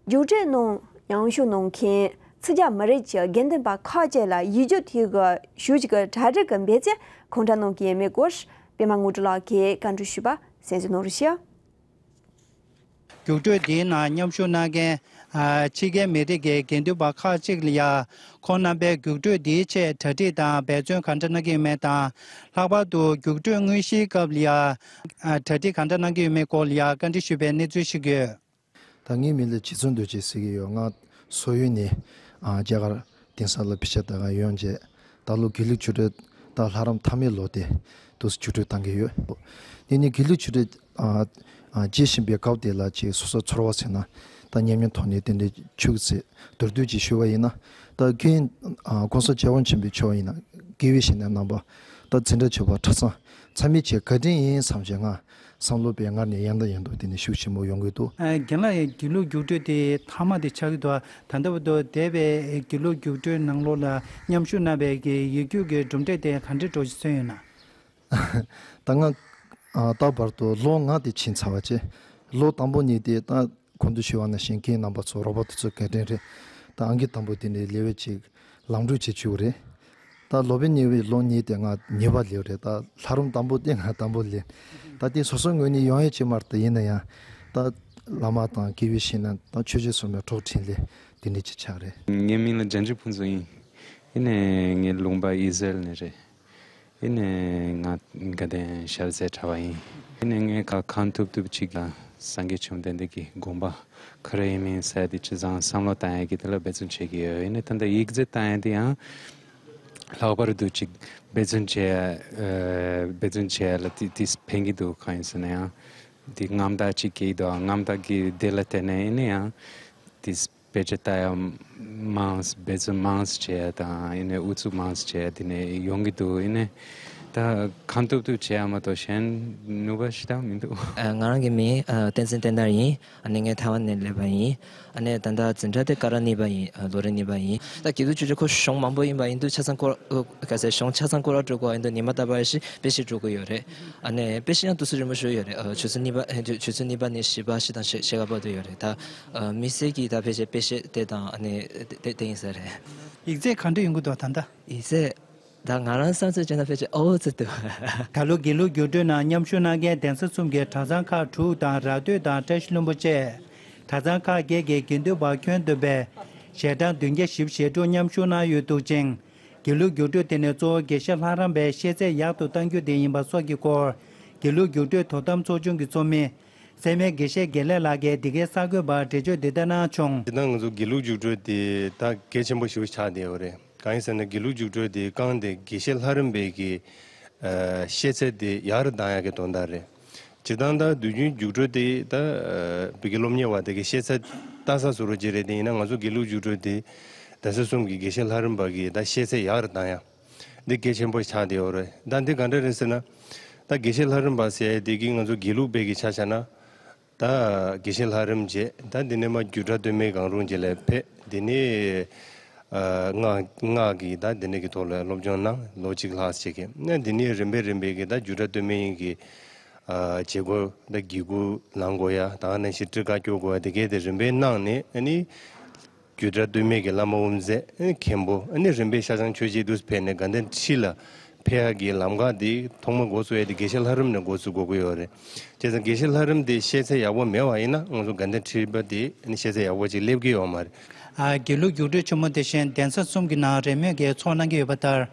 རྒྱུགས་སྤྲོད་ནང་མཉམ་ཞུགས་གནང་མཁན་ཕྱི་རྒྱལ་མི་རིགས་ཀྱི་དགེ་འདུན་པ་ཁག་ཅིག་ལ་ཡིག་རྒྱུགས་དེ་གི་ཞུ་གི་གྲ་སྒྲིག་གི་འབད་རྩོལ་གང་འདྲ་གནང་གི་ཡོད་མེད་སྐོར་པད་མ་དངོས་གྲུབ་ལགས་ཀྱིས་བཀའ་འདྲི་ཞུས་པ་གསན་གཟིགས་གནང་རོགས་ཞུ། རྒྱུགས་སྤྲོད་འདིའི་ནང་མཉམ་ཞུགས་གནང་མཁན། ཕྱི་རྒྱལ་མི་རིགས་ཀྱི་དགེ་འདུན་པ་ཁག་ཅིག་ལ་ཡང་། ཁོང་རྣམ་པས་རྒྱུགས་སྤྲོད་འདིའི་ཆེད་གྲ་སྒྲིག་དང་འབད་བརྩོན་ག་འདྲ་གནང་གི་ཡོད་མེད་དང་། ལྷག་པར་དུ་རྒྱུགས་སྤྲོད་དངོས་གཞིའི་སྐབས་ལ་ཡང་། གྲ་སྒྲིག་ག་འདྲ་གནང་གི་ཡོད་མེད་སྐོར་ལ་ཡང་བཀའ་འདྲི་ཞུས་པའི་གནས་ཚུལ་ཞིག་ཡོད། ད་ངའི་མིང་ལ་རྗེ་བཙུན་རྡོ་རྗེ་ཟེར་གྱི་ཡོད། ང་སོག་ཡུལ་ནས་རྒྱ་གར་དེང་སང་ལ་ཕི་ཤ་ད་ག་ཡོང་རྗེས་ད་ལོ་དགེ་ལུགས་ཆོས་གྲྭ་ ད་ལྷ་རམས་མཐའ་མའི་ལོ་དེ་དུས་རྒྱུགས་སྤྲོད་བཏང་གི་ཡོད། དེ་ནས་དགེ་ལུགས་རྒྱུགས་སྤྲོད་ཨ་ཨ་བྱེད་བཞིན་པའི་སྐབས་དེ་ལ་ཅིག་སོ་སོ་ཚོར་བ་ཟེར་ན། ད་ཉམས་མྱོང་ཐོག་ནས་དེ་འདྲའི་ཆོས་ཟེར་མདོར་བསྡུས་ཅིག་ཞུ་བ་ཡིན་ན། ད་མཁན་ཨ་༸གོང་ས་སྐྱབས་མགོན་ཆེན་པོ་མཆོག་ཡིན་ན། དགེ་བའི་བཤེས་གཉེན་རྣམ་པ། ད་འཛིན་གྲྭ་བཅུ་པ་གྲྭ་ཚང་ཚང་མས་ཅིག་བཀའ་དྲིན་ཡིན་བསམ་བྱས་ང་བསམ་བློ་དཔེ་སྔར་ནས་ཡང་དང་ཡང་དུ་དེ་ནས་ཤུགས་ཆེན་པོ་ཡོང་གི་འདུག། ཨ། རྒན་ལགས། དགེ་ལུགས་རྒྱུགས་སྤྲོད་དེ་མཐའ་མ་དེ་ཆགས་ཀྱི་འདུག། ད་ལྟ་བར་དུ་འདས་པའི་དགེ་ལུགས་རྒྱུགས་སྤྲོད་ནང་ལོགས་ལ་མཉམ་ཞུགས་གནང་བའི་གི་ཡིག་རྒྱུགས་ཀྱི་གྲུབ་འབྲས་དེ་ག་འདྲ་འདྲ་ཞིག་སོན་ཡོད་ན། ད་ང་ཨ་ད་བར་དུ་ལོ་ལྔ་དེ་ཕྱིན་ཚར་བ་བྱས། ལོ་དང་པོ་གཉིས་དེ་ད་གོང་དུ་ཞུས་པ་ནང་བཞིན་རྒན་རྣམ་པ་ཚོ་རོགས་པ་དེ་ཚོའི་འགན་འཁྲི་རེད། ད་ཨང་ཀི་དང་པོ་དེ་ནས་ལེ་ཝལ་གཅིག་ལམ་འགྲོ་བྱེད་བཅུག་རེད། ད་སློབ་དཔོན་གཉིས་པའི་ལོ་གཉིས་དེ་ང་གཉིས་པ་སླེབས་རེད། ད་ལྷ་རམས་དང་པོ་དེ་ང་དང་པོ་སླེབས། ད་དེ་སོ་སོའི་ངོས་ནས་ཡོང་ཡས་ཅིག་མ་རེད། ད་ཡིན་ན་ཡང་ད་བླ་མ་དང་དགེ་བའི་བཤེས་གཉེན་དང་ཆོས་རྗེ་སོགས་མའི་གྲོགས་འཕྲིན་ལས་དེ་འདྲ་ཅིག་ཆགས་རེད། ངའི་མིང་ལ་འཇམ་འཇུག་ཕུན་ཚོགས་ཡིན། ཡིན་ནའི་ངའི་ལུང་པ་ཨི་ཟེལ་ནས་རེད། ཡིན་ནའི་ང་དགའ་ལྡན་ཤར་རྩེ་གྲྭ་པ་ཡིན། ཡིན་ནའི་ངས་གང་ཐུབ་ཐུབ་ཅིག་ལ་སངས་རྒྱས་བཅོམ་ལྡན་འདས་ཀྱི་དགོངས་པ་ག་རེ་ཡིན་མིན་ཟེར་དེ་ཅི་ཙང་བསམ་བློ་བཏང་ཡས་ཀྱི་དེ་ལ་འབད་བརྩོན་བྱེད་ཀྱི་ཡོད། ཡིན་ནའི་ད་ལྟ་ཡིག་ཚད་བཏང་ཡས་དེ་ཡང་ལྷག་པར་དུ་ཅིག་འབད་བརྩོན་བྱེད་ཡས་འབད་བརྩོན་བྱེད་ཡས་ལ་དེ་དེ་ཕན་གྱི་འདུག། གང་ཡིན་ཟེར་ན་ཡང་དེ་རྔམ་སྟག་ཅིག་སྐྱེ་ཡི་འདུག། རྔམ་སྟག་གི་དེ་ལ་བརྟེན་ནས་ཡིན་ནའི་ཡང་དེ་དཔེ་ཆ་ལྟ་ཡ་མང་། འབད་བརྩོན་མང་བྱས་དང་ཡིན་ནའི་ཨུ་ཚུགས་མང་བྱས་དེ་ནས་ཡོང་གི་འདུག། ཡིན་ནའི་ད་གང་ཐུབ་ཐུབ་བྱས་ཡ་མ་གཏོགས་གཞན་ནུས་པ་ཞེ་དྲག་མི་འདུག། ཨ། ང་རང་གི་མིང་ཨ་བསྟན་འཛིན་བསྟན་དར་ཡིན། ཨ་ནི་ངས་ཐའེ་ཝན་ནས་སླེབས་པ་ཡིན། ཨ་ནི་ད་ལྟ་འཛིན་གྲྭ་དེ་སྐར་ར་གཉིས་པ་ཡིན། ཨ་ལོ་རེ་གཉིས་པ་ཡིན། ད་དགེ་ལུགས་རྒྱུགས་སྤྲོད་ཁོ་གཞུང་མང་པོ་ཡིན་པ་ཡིན་དུས་ཆ་ཚང་སྐོར་ག་ཟེར་གཞུང་ཆ་ཚང་སྐོར་ར་འགྲོ་དགོས་པ་ཡིན་དུས་ཉི་མ་རྟག་པར་ཞིག་དཔེ་ཆ་འགྲོ་གི་ཡོད་རེད། ཨ་ནི་དཔེ་ཆ་ཡང་དུས་ཚོད་རིང་པོ་ཞིག་ཡོད་རེད། ཨ་ཆུ་ཚོད་གཉིས་པ་ཆུ་ཚོད་གཉིས་པ་ནས་བཞི་པ་ཞིག་དང་ཕྱེད་ཕྱེད་ཀ་བར་དུ་ཡོད་རེད། ད་ཨ་དམིགས་བསལ་གྱི་ད་ཕལ་ཆེར་དཔེ་ཆ་དེ་དང་ཨ་ནི་དེ་དེ་ཡིན་ས་རེད། ཡིག་ཚད་ག་འདྲ་ཡོང་གི་འདུག་ད་ལྟ། ཡིག་ཚད་ད་ང་རང་བསམ་ཚུལ་བྱས་ན་ཕལ་ཆེར་ཨོ་ཙི་འདུག། ད་ལོ་དགེ་ལུགས་རྒྱུགས་སྤྲོད་ནང་མཉམ་ཞུགས་གནང་མཁན་གདན་ས་གསུམ་གྱི་གྲྭ་ཚང་ཁག་དྲུག་དང་ར་སྟོད་དང་བཀྲ་ཤིས་ལྷུན་པོ་བཅས། གྲྭ་ཚང་ཁག་བརྒྱད་ཀྱི་དགེ་འདུན་པ་ཁྱོན་བསྡོམས་པས་ཞལ་གྲངས་བདུན་བརྒྱ་བཞི་བཅུ་ཞེ་དྲུག་མཉམ་ཞུགས་གནང་ཡོད་འདུག་ཅིང་། དགེ་ལུགས་རྒྱུགས་སྤྲོད་དེ་ནི་གཙོ་བོ་དགེ་བཤེས་ལྷ་རམས་པའི་ཤེས་ཚད་ཡག་ཏུ་གཏང་རྒྱུ་དེ་ཡིན་པ་སོགས་ཀྱི་སྐོར། དགེ་ལུགས་རྒྱུགས་སྤྲོད་དོ་དམ་ཚོགས་ཆུང་གི་ཚོགས་མི་སེར་སྨད་དགེ་བཤེས་དགེ་ལེགས་ལགས་ཀྱིས་འདི་གའི་གསར་འགོད་པར་འགྲེལ་བརྗོད་འདི་ལྟར་གནང་བྱུང་། དེ་དང་ང་ཚོ་དགེ་ལུགས་རྒྱུགས་སྤྲོད་དེ་ད་གལ་ཆེན་པོ་ཞིག་ཆགས་བསྡད་ཡོད་རེད། གང་ཡིན་ཟེར་ན་དགེ་ལུགས་རྒྱུགས་སྤྲོད་དེ་རྐང་དེ་དགེ་བཤེས་ལྷ་རམས་པའི་གི་ཨ་ཤེས་ཚད་དེ་ཡག་རུ་གཏང་ཡག་གི་དོན་དག་རེད། སྤྱིར་བཏང་ད་དུས་རྒྱུན་རྒྱུགས་སྤྲོད་དེ་ད་ཨ་བོད་ཀྱི་སློབ་གཉེར་བ་དེ་གི་ཤེས་ཚད་ལྟ་ས་བཟོ་འདྲ་ཅིག་རེད། དེ་ཡིན་ན་ང་ཚོ་དགེ་ལུགས་རྒྱུགས་སྤྲོད་དེ་གདན་ས་གསུམ་གྱི་དགེ་བཤེས་ལྷ་རམས་པ་གི་ད་ཤེས་ཚད་ཡག་རུ་གཏང་ཡག་འདི་གལ་ཆེན་པོ་ཆགས་བསྡད་ཡོད་རེད། ད་འདི་ག་འདྲ་རེད་ཟེར་ན། ད་དགེ་བཤེས་ལྷ་རམས་པ་ཟེར་ཡ་དེ་གི་ང་ཚོ་དགེ་ལུགས་པའི་གི་ཆ་བཞག་ན། ད་དགེ་བཤེས་ལྷ་རམས་བྱས། ད་འདི་ནས་མར་རྒྱུད་གྲྭ་སྟོད་སྨད་གང་རུང་ཅིག་ལ་ཕེབས། འདི་ནས་ཨ་སྔགས་སྔགས་ཀྱི་ད་འདི་ནས་ཀྱི་ཐོག་ལ་སློབ་སྦྱོང་གནང་། ལོ་གཅིག་ལྷག་ཅིག་གི་ནས་འདི་ནས་རིམ་པས་རིམ་པས་ཀྱི་ད་རྒྱུད་གྲྭ་སྟོད་སྨད་གཉིས་ཀྱི་ཨ་བྱེད་སྒོ་ད་དགེ་བསྐུལ་ལེན་དགོས་ཡ། ད་ག་ནང་བཞིན་ཁྲིད་བཀའ་སྐྱོར་དགོས་ཡ། དེ་གས་དེ་རིམ་པས་གནང་ནས་ཨ་ནི་རྒྱུད་གྲྭ་སྟོད་སྨད་ཀྱི་བླ་མ་དབུ་མཛད། ཨ་ནི་མཁན་པོ། ཨ་ནི་རིམ་པས་ཤར་བྱང་ཆོས་རྗེ་དུ་ཕེབས་ནས་དགའ་ལྡན་ཁྲི་ལ་ཕེབས་ཡག་གི་ལམ་ཁ་དེ་ཐོག་མ་འགོ་བཙུགས་ཡ་དེ་དགེ་བཤེས་ལྷ་རམས་ནས་འགོ་བཙུགས་དགོས་ཀྱི་ཡོད་རེད། བྱས་ཙང་དགེ་བཤེས་ལྷ་རམས་དེ་ཤེས་ཚད་ཡག་པོ་མེད་པ་ཡིན་ན་ང་ཚོ་དགའ་ལྡན་ཁྲི་པ་དེ་ཨ་ནི་ཤེས་ཚད་ཡག་པོ་ཅིག་སླེབས་ཀྱི་ཡོད་མ་རེད། ཨ་དགེ་ལུགས་རྒྱུགས་སྤྲོད་ཆེན་མོ་དེ་བཞིན་གདན་ས་གསུམ་གྱི་ནང་རེས་མོས་ཀྱིས་ཚོགས་གནང་གི་ཡོད་པ་ལྟར།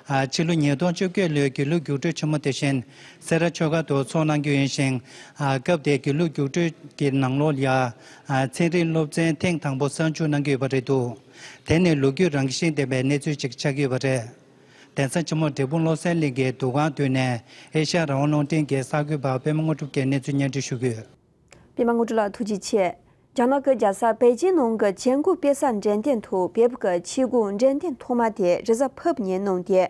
ཨ་ཕྱི་ལོ་ཉིས་སྟོང་བཅོ་བརྒྱད་ལོའི་དགེ་ལུགས་རྒྱུགས་སྤྲོད་ཆེན་མོ་དེ་བཞིན་སེ་ར་ཆོས་སྒར་དུ་ཚོགས་གནང་རྒྱུ་ཡིན་ཞིང་། ཨ་སྐབས་དེའི་དགེ་ལུགས་རྒྱུགས་སྤྲོད་ཀྱི་ནང་ལོགས་ལ་ཡ། ཨ་ཚན་རིག་སློབ་ཚན་ཐེངས་དང་པོ་གསར་འཇུག་གནང་གི་ཡོད་པ་རེད་འདུག། དེ་ནི་ལོ་རྒྱུས་རང་བཞིན་ལྡན་པའི་གནས་ཚུལ་ཅིག་ཆགས་ཀྱི་ཡོད་པ་རེད། གདན་ས་ཆེན་མོ་འབྲས་སྤུངས་བློ་གསལ་གླིང་གི་འདུ་ཁང་མདུན་ནས་ཨེ་ཤ་ཡ་རང་དབང་རླུང་འཕྲིན་གྱི་གསར་འགོད་པ་པད་མ་དངོས་གྲུབ་ཀྱིས་གནས་ཚུལ་སྙན་སྒྲོན་ཞུ་གི་ཡོད། པད་མ་དངོས་གྲུབ་ལགས་ཐུགས་རྗེ་ཆེ། རྒྱ་ནག་གི་རྒྱལ་ས་པེ་ཅིན་ནང་གི་ཅན་གོ་དཔེ་གསར་འགྲེམས་སྟོན་དུ་བོད་ཀྱི་ཆས་གོས་འགྲེམས་སྟོན་ཐོག་མ་དེ་རེས་གཟའ་ཕུར་བུ་ཉིན་གནང་སྟེ།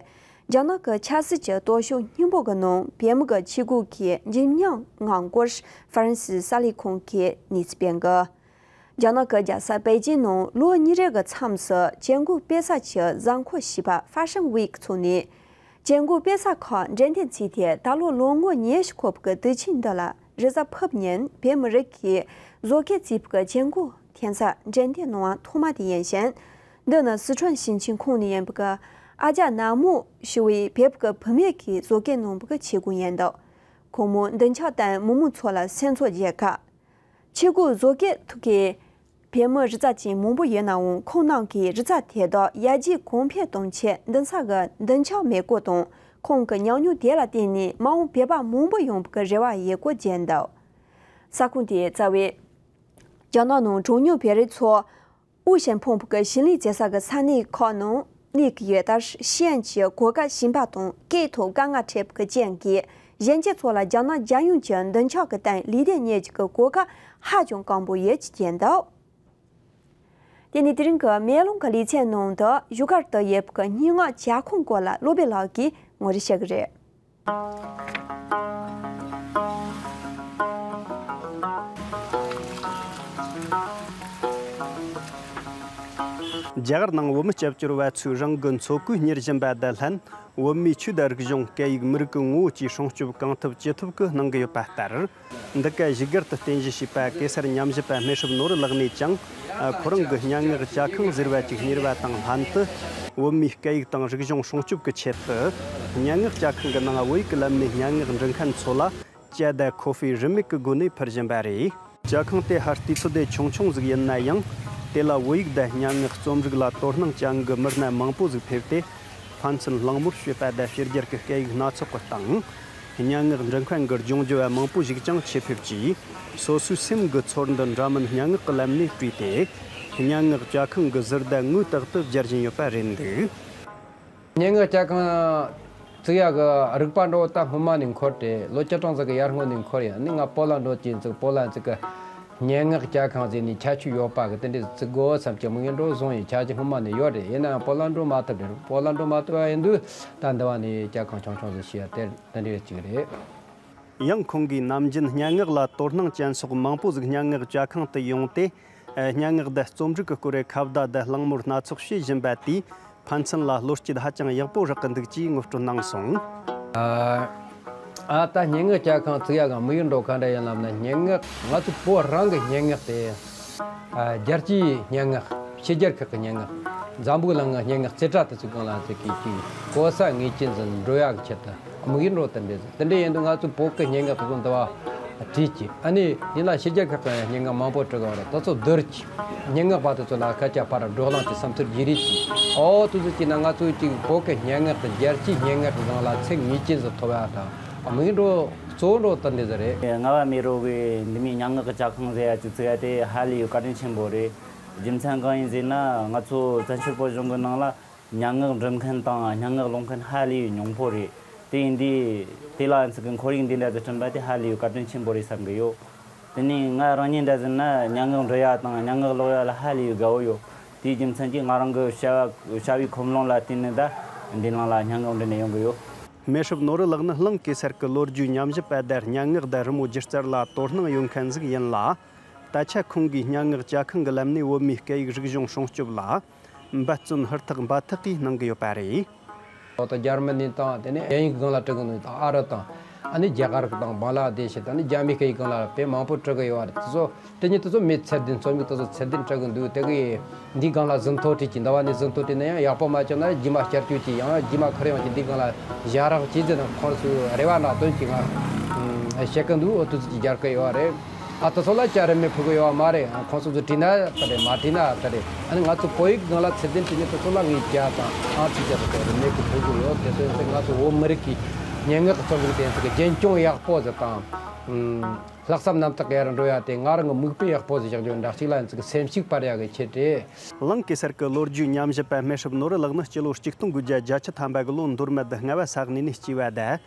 རྒྱ་ནག་གི་ཆབ་སྲིད་ཀྱི་སྟོབས་ཤུགས་སྙིང་པོ་གི་ནང་བོད་མི་གི་ཆས་གོས་ཀྱི་འཇིགས་སྣང་ངང་སྐོར་ཧྥ་རན་སིའི་གསར་ལས་ཁང་གིས་གནས་ཚུལ་སྤེལ་གི། རྒྱ་ནག་གི་རྒྱལ་ས་པེ་ཅིན་ནང་ལོ་གཉིས་རེ་གི་མཚམས་སུ་ཅན་གོ་དཔེ་གསར་གྱི་གཟའ་འཁོར་བཞི་པ་Fashion Week་འཚོགས་ནས། ཅན་གོ་དཔེ་གསར་ཁག་འགྲེམས་སྟོན་བྱས་ཏེ་ད་ལོ་ལོ་ངོ་ཉི་ཤུ་འཁོར་བའི་དུས་ཆེན་འདི་ལ་རེས་གཟའ་ཕུར་བུ་ཉིན་བོད་མི་རིགས་ཀྱི་བཟོ་བཀོད་བྱས་པའི་ཅན་གོ་འཐེན་ས་འགྲེམས་སྟོན་གནང་བ་ཐོག་མ་དེ་ཡིན་ཞིང་། འདི་ནི་སི་ཁྲོན་ཞིང་ཆེན་ཁོངས་ནས་ཡིན་པའི་ཨ་ཅག་ནག་མོ་ཞུ་བའི་བོད་ཀྱི་བུད་མེད་ཀྱིས་བཟོ་བཀོད་གནང་བའི་ཆས་གོས་ཡིན་འདུག། ཁོང་མོས་མདུན་ཆ་བསྟན་མི་མང་ཚོ་ལ་སེམས་ཚོར་རྒྱས་ཁ། ཆས་གོས་བཟོ་བཀོད་ཐུབ་མཁན་བོད་མི་རིགས་རྩ་ཅན་མང་པོ་ཡོད་ནའང་ཁོང་རྣམས་ཀྱིས་རིགས་རྩལ་དེ་དག་ཡར་རྒྱས་གོང་འཕེལ་གཏོང་ཆེད་མདུན་སར་གྱི་མདུན་ཆ་མེད་སྐོར་དང་། ཁོང་གི་ཉམས་མྱོང་དེ་ལ་བརྟེན་ནས་མ་འོངས་བོད་པ་མང་པོ་ཡོང་བའི་རེ་བ་ཡོད་སྐོར་བརྗོད་འདུག། ས་ཁོངས་དེའི་རྩ་བའི་རྒྱ་ནག་ནང་གྲངས་ཉུང་བོད་རིགས་ཚོ་དབུགས་ཞིག་ཕོངས་པའི་ཞིང་ལས་བྱེད་ས་ཀྱི་ས་གནས་ཁག་ནང་ གནས་ཀྱི་ཡོད་ལྟར། ཤེས་ཡོན་གྱི་གོ་སྐབས་ཞན་པ་དང་སྐད་ཐོག་དཀའ་ངལ་འཕྲད་པའི་རྐྱེན་གྱིས། གཞོན་སྐྱེས་ཚོ་ལ་རྒྱ་ནག་རྒྱལ་ཡོངས་ཀྱི་མདུན་ལྕོག་གི་སྟེང་ལས་དོན་གཉེར་རྒྱུ་གི་གོ་སྐབས་ཧ་ཅང་དཀོན་པོ་ཡོད་ཅེས་བསྟན་འདུག་དེ་ནས་དེ་རིང་གི་མེ་ལོང་གི་ལེ་ཚན་ནང་དུ་བཞུགས་སྒར་དུ་ཡོད་པའི་སྙན་ངག་ཇ་ཁང་སྐོར་ལ་བློ་བྷེ་ལགས་ཀྱིས་ངོ་སྤྲོད་བྱེད་ཀྱི་རེད། རྒྱ་གར་ནང་བོད་མི་སྐྱབས་བཅོལ་བ་ཚོས་རང་གི་འཚོ་གོས་གཉེར་བཞིན་པ་དང་ལྷན། བོད་མིའི་ཆོས་དང་རིག་གཞུང་། སྐད་ཡིག་མི་རིགས་ཀྱི་ངོ་བོ་བཅས་སྲུང་སྐྱོབ་གང་ཐུབ་ཅི་ཐུབ་ཀྱིས་གནང་གི་ཡོད་པ་ལྟར། འདི་ག་བཞུགས་སྒར་དུ་རྟེན་གཞི་བྱས་པ་གེ་སར་ཉམས་ཞིབ་པ་སྨེ་ཧྲིབ་ནོར་བུ་ལགས་ནས་ཀྱང་། ཁོ་རང་གི་སྙན་ངག་ཇ་ཁང་ཟེར་བ་ཅིག་གཉེར་བ་དང་ལྷན་དུ། བོད་མིའི་སྐད་ཡིག་དང་རིག་གཞུང་སྲུང་སྐྱོབ་ཀྱི་ཆེད་དུ། སྙན་ངག་ཇ་ཁང་གི་ནང་བོད་ཡིག་གི་ལམ་ནས་སྙན་ངག་འབྲི་མཁན་ཚོ་ལ། ཇ་དང་ཁོ་ཧྥི་རིན་མེད་ཀྱི་སྒོ་ནས་ཕུལ་བཞིན་པ་རེད། ཇ་ཁང་དེ་ཧ་ལྟི་ཚོ་དེ་ཆུང་ཆུང་ཟིག་ཡིན་ན་ཡང་། དེ་ལ་བོད་ཡིག་དང་སྙན་ངག་རྩོམ་རིག་ལ་དོ་སྣང་ཅན་གྱི་མི་སྣ་མང་པོ་ཟིག་ཕེབས་ཏེ། ཕན་ཚུན་གླེང་མོལ་བྱེད་པ་དང་ཕྱི་རྒྱལ་གྱི་སྐད་ཡིག་སྣ་ཚོགས་ཀྱི་སྟེང་། སྙན་ངག་འབྲི་མཁན་གྱི་སྦྱོང་རྒྱུ་བ་མང་པོ་ཞིག་ཀྱང་ཆེད་ཕེབས་ཀྱིས། སོ་སོའི་སེམས་ཀྱི་ཚོར་འདུ་འདྲ་མིན་སྙན་ངག་གི་ལམ་ནས་བྲིས་ཏེ། སྙན་ངག་ཇ་ཁང་གི་ཟུར་དང་ངོས་དག་ཏུ་སྦྱར་བཞིན་ཡོད་པ་རེད་འདུག་སྙན་ངག་ཇ་ཁང་བཙུགས་ཡག་གི་རིག་པ་འདྲ་བོ་ད་སྔོན་མ་ནས་འཁོར་ཏེ། ལོ་བཅུ་གྲངས་ཙམ་གི་ཡར་སྔོན་ནས་འཁོར་ཡོད། ནི་ང་པོ་ལན་འགྲོ་ཅིག་ཙིག་པོ་ལན་ཙིག་གི་སྙན་ངག་ཇ་ཁང་ཟེར་ནས་ཁྱད་ཆོས་ཡོད་པ་གི་དེ་འདྲའི་བཙུགས་དགོས་བསམ་གྱི་དམིགས་ཡུལ་འདྲ་བོ་བཟུང་ཡོད། ཁྱད་ཆོས་སྔོན་མ་ནས་ཡོད་རེད། ཡིན་ནའང་པོ་ལན་འགྲོ་མ་ཐུབ་རེད། པོ་ལན་འགྲོ་མ་ཐུབ་པ་ཡིན་དུས་ད་འདི་བ་ནས་ཇ་ཁང་ཆུང་ཆུང་ཟིག་བྱས་ཡ་དེ་དེ་འདྲའི་གཅིག་རེད། ཡང་ཁོང་གིས་ནམ་རྒྱུན་སྙན་ངག་ལ་དོ་སྣང་ཅན་སོགས་མང་པོ་ཟིག་སྙན་ངག་ཇ་ཁང་དུ་ཡོང་སྟེ། སྙན་ངག་དང་རྩོམ་རིག་གི་སྐོར་བའི་ཁ་བརྡ་དང་གླེང་མོལ་སྣ་ཚོགས་བྱེད་བཞིན་པ་དེས་ཕན་ཚུན་ལ་བློ་སྐྱེད་ཧ་ཅང་ཡག་པོ་རག་གི་འདུག་ཅེས་ངོ་སྤྲོད་གནང་སོང་། ཨ་ཨ་ད་སྙན་ངག་ཇ་ཁང་བཙུགས་ཡག་གི་དམིགས་ཡུལ་འདྲ་བོ་ག་འདྲ་ཡིན་ལབ་ན། སྙན་ངག་ང་ཚོ་བོད་རང་གི་སྙན་ངག་དེ། ཨ་རྒྱལ་སྤྱིའི་སྙན་ངག་ཕྱི་རྒྱལ་ཁག་གི་སྙན་ངག་འཛམ་བུ་གླིང་གི་སྙན་ངག་རྩེ་གྲས་དེ་ཚོ་སྒང་ལ་ཚིག་གི་ཅིག་གོ་ས་ངེས་ཅན་ཟིག་འགྲོ་ཡག་གི་ཆེད་དུ་དམིགས་ཡུལ་འདྲ་བོ་དེ་འདྲ་ཟིག་དེ་འདྲ་ཡིན་དུས་ང་ཚོ་བོད་ཀྱི་སྙན་ངག་དེ་ཚོ་འདི་བ་བྲིས་ཀྱི། ཨ་ནི་ཡིན་ལ་ཕྱི་རྒྱལ་ཁག་གི་སྙན་ངག་མང་པོ་འབྲི་གི་ཡོད་རེད། དེ་ཚོ་བསྡུར་གྱི། སྙན་ངག་པ་དེ་ཚོ་ལ་སྐད་ཆ་ཕར་བགྲོ་གླེང་གྱི་བསམ་ཚུལ་བརྗེ་རེས་ཀྱི། ཨོ་དེ་ཚོ་བྱས་ན་ང་ཚོ་ཅིག་བོད་ཀྱི་སྙན་ངག་དང་རྒྱལ་སྤྱིའི་སྙན་ངག་གི་སྒང་ལ་ཚིག་ངེས་ཅན་ཟིག་ཐོབ་ཡག་དང་དམིགས་ཡུལ་འདྲ་བོ་གཙོ་བོ་འདྲ་བོ་དེ་འདྲ་ཟིག་རེད། རྔ་བ་མེ་རོ་གི་འདི་མོའི་སྙན་ངག་གི་ཇ་ཁང་ཟེར་ཡ་ཅིག་བཙུགས་ཡ་དེ་ཧ་ལས་ཡོད། བཀའ་དྲིན་ཆེན་པོ་རེད། རྒྱུ་མཚན་གང་ཡིན་ཟེར་ན། ང་ཚོ་བཙན་བྱོལ་བོད་གཞུང་གི་ནང་ལ་སྙན་ངག་འབྲི་མཁན་དང་སྙན་ངག་ཀློག་མཁན་ཧ་ལས་ཡོད་ཉུང་པོ་རེད། དེ་ཡིན་དུས་དེ་ལ་ང་ཚོ་གི་ཁོར་ཡུག་འདི་འདྲ་ཟིག་བསྐྲུན་པ་དེ་ཧ་ལས་ཡོད། བཀའ་དྲིན་ཆེན་པོ་རེད་བསམ་གི་ཡོད། དེ་ནས་ང་རང་ཉིད་འདྲ་ཟེར་ན། སྙན་ངག་འབྲི་ཡ་དང་སྙན་ངག་ཀློག་ཡ་ལ་ཧ་ལས་ཡོད་དགའ་བོ་ཡོད། དེའི་རྒྱུ་མཚན་གྱིས་ང་རང་གི་བྱ་བ་བྱ་བའི་ཁོམ་ལོང་ལ་བརྟེན་ནས་ད་འདི་ནང་ལ་སྙན་ངག་འབྲི་ནས་ཡོང་གི་ཡོད། སྨེ་ཧྲིབ་ནོར་བུ་ལགས་ནི་གླིང་གེ་སར་གྱི་ལོ་རྒྱུས་ཉམས་ཞིབ་པ་དང་སྙན་ངག་དང་རི་མོ་སྒྱུ་རྩལ་ལ་དོ་སྣང་ཡོད་མཁན་ཟིག་ཡིན་ལ། ད་ཆ་ཁོང་གིས་སྙན་ངག་ཇ་ཁང་གི་ལམ་ནས་བོད་མིའི་སྐད་ཡིག་རིག་གཞུང་སྲུང་སྐྱོབ་ལ་འབད་བརྩོན་ཧུར་ཐག་འབད་ཐག་གིས་གནང་གི་ཡོད་པ་རེད། འོ་ད་འཇར་མ་ནི་དང་། དེ་ནས་ཨེ་ཡིག་སྒང་ལ་འབྲི་གི་འདུག་དང་། ཨ་རི་དང་། ཨ་ནི་རྒྱ་གར་དང་བང་ལ་དེ་ཤི་དང་། ཨ་ནི་རྒྱ་མི་སྐད་ཡིག་སྒང་ལ་དཔེ་མང་པོ་འབྲི་གི་ཡོད་རེད། དེ་ཚོ་དེ་ཉིད་དེ་ཚོ་མི་ཚད་ལྡན་ཚོ་མི་དེ་ཚོ་ཚད་ལྡན་འབྲི་གི་འདུག་དེ་གི་འདི་སྒང་ལ་ཟིན་ཐོ་བྲིས་ཀྱི། འདི་བ་ནས་ཟིན་ཐོ་བྲིས་ན་ཡང་ཡག་པོ་མ་བྱུང་ན་རྗེས་མ་བསྐྱར་བཅོས་ཀྱི། ཡང་རྗེས་མ་ཁུར་ཡོང་གི། འདི་སྒང་ལ་ཞལ་རག་བྱས་ཟིན་ན་ཁོང་ཚོས་རེ་བ་ནང་བསྟན་གྱི་ང་བཤད་གི་འདུག་འོ་དེ་ཚོ་ཅིག་སྦྱར་གི་ཡོད་རེད། ཨ་དེ་ཚོ་ལ་ཅ་རི་མེ་ཕུལ་གི་ཡོད་མ་རེད། ཨ་ཁོང་ཚོ་ཚོ་བྲིས་ན་ད་རེད། མ་བྲིས་ན་ད་རེད། ཨ་ནི་ང་ཚོ་བོད་ཡིག་སྒང་ལ་ཚད་ལྡན་བྲིས་ནས་དེ་ཚོ་ལ་ངས་བརྒྱ་དང་ཨ་ཚིག་བརྒྱ་དང་ཅ་རི་མེ་གི་ཕུལ་གི་ཡོད། དེ་ཚོ་ཡིན་ཚེ་ང་ཚོ་བོད་མི་རིགས་ཀྱི་སྙན་ངག་རྩོམ་རིག་དེ་ཚོ་གི་རྒྱུན་སྐྱོང་ཡག་པོ་ཟིག་དང་། ལྷག་བསམ་རྣམ་དག་ཡར་འགྲོ་ཡ་དེ་ང་རང་གི་མིག་དཔེ་ཡག་པོ་ཟིག་བཞག་རྒྱུ་འདྲ་གཅིག་ལ་ཡིན་ཚེ་གི་སེམས་ཤུགས་སྤར་ཡ་གི་ཆེད་རེད། གླིང་གེ་སར་གྱི་ལོ་རྒྱུས་ཉམས་ཞིབ་པ་སྨེ་ཧྲིབ་ནོར་བུ་ལགས་ནི་སྤྱི་ལོ་གཅིག་སྟོང་དགུ་བརྒྱ་བརྒྱད་ཅུ་ཐམ་པ་གི་ལོ་འདོར་མ་དུ་རྔ་བ་ས་གནས་ནས་སྐྱེས་པ་དང་།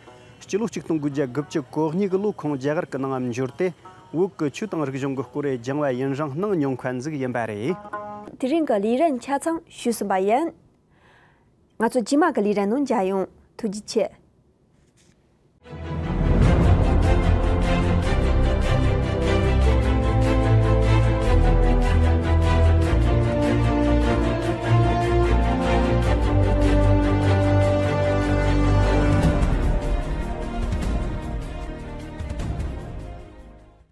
སྤྱི་ལོ་གཅིག་སྟོང་དགུ་བརྒྱ་དགུ་བཅུ་གོ་གཉིས་གི་ལོ་ཁོང་རྒྱ་གར་གྱི་ནང་འབྱོར་ཏེ། བོད་ཀྱི་ཆོས་དང་རིག་གཞུང་གི་སྐོར་རེ་སྦྱང་བ་ཡུན་རིང་གནང་མྱོང་མཁན་ཟིག་ཡིན་པ་རེད། དེ་རིང་གི་ལས་རིམ་ཆ་ཚང་ཞུས་ཟིན་པ་ཡིན། ང་ཚོ་རྗེས་མ་གི་ལས་རིམ་ནང་མཇལ་ཡོང་། ཐུགས་རྗེ་ཆེ།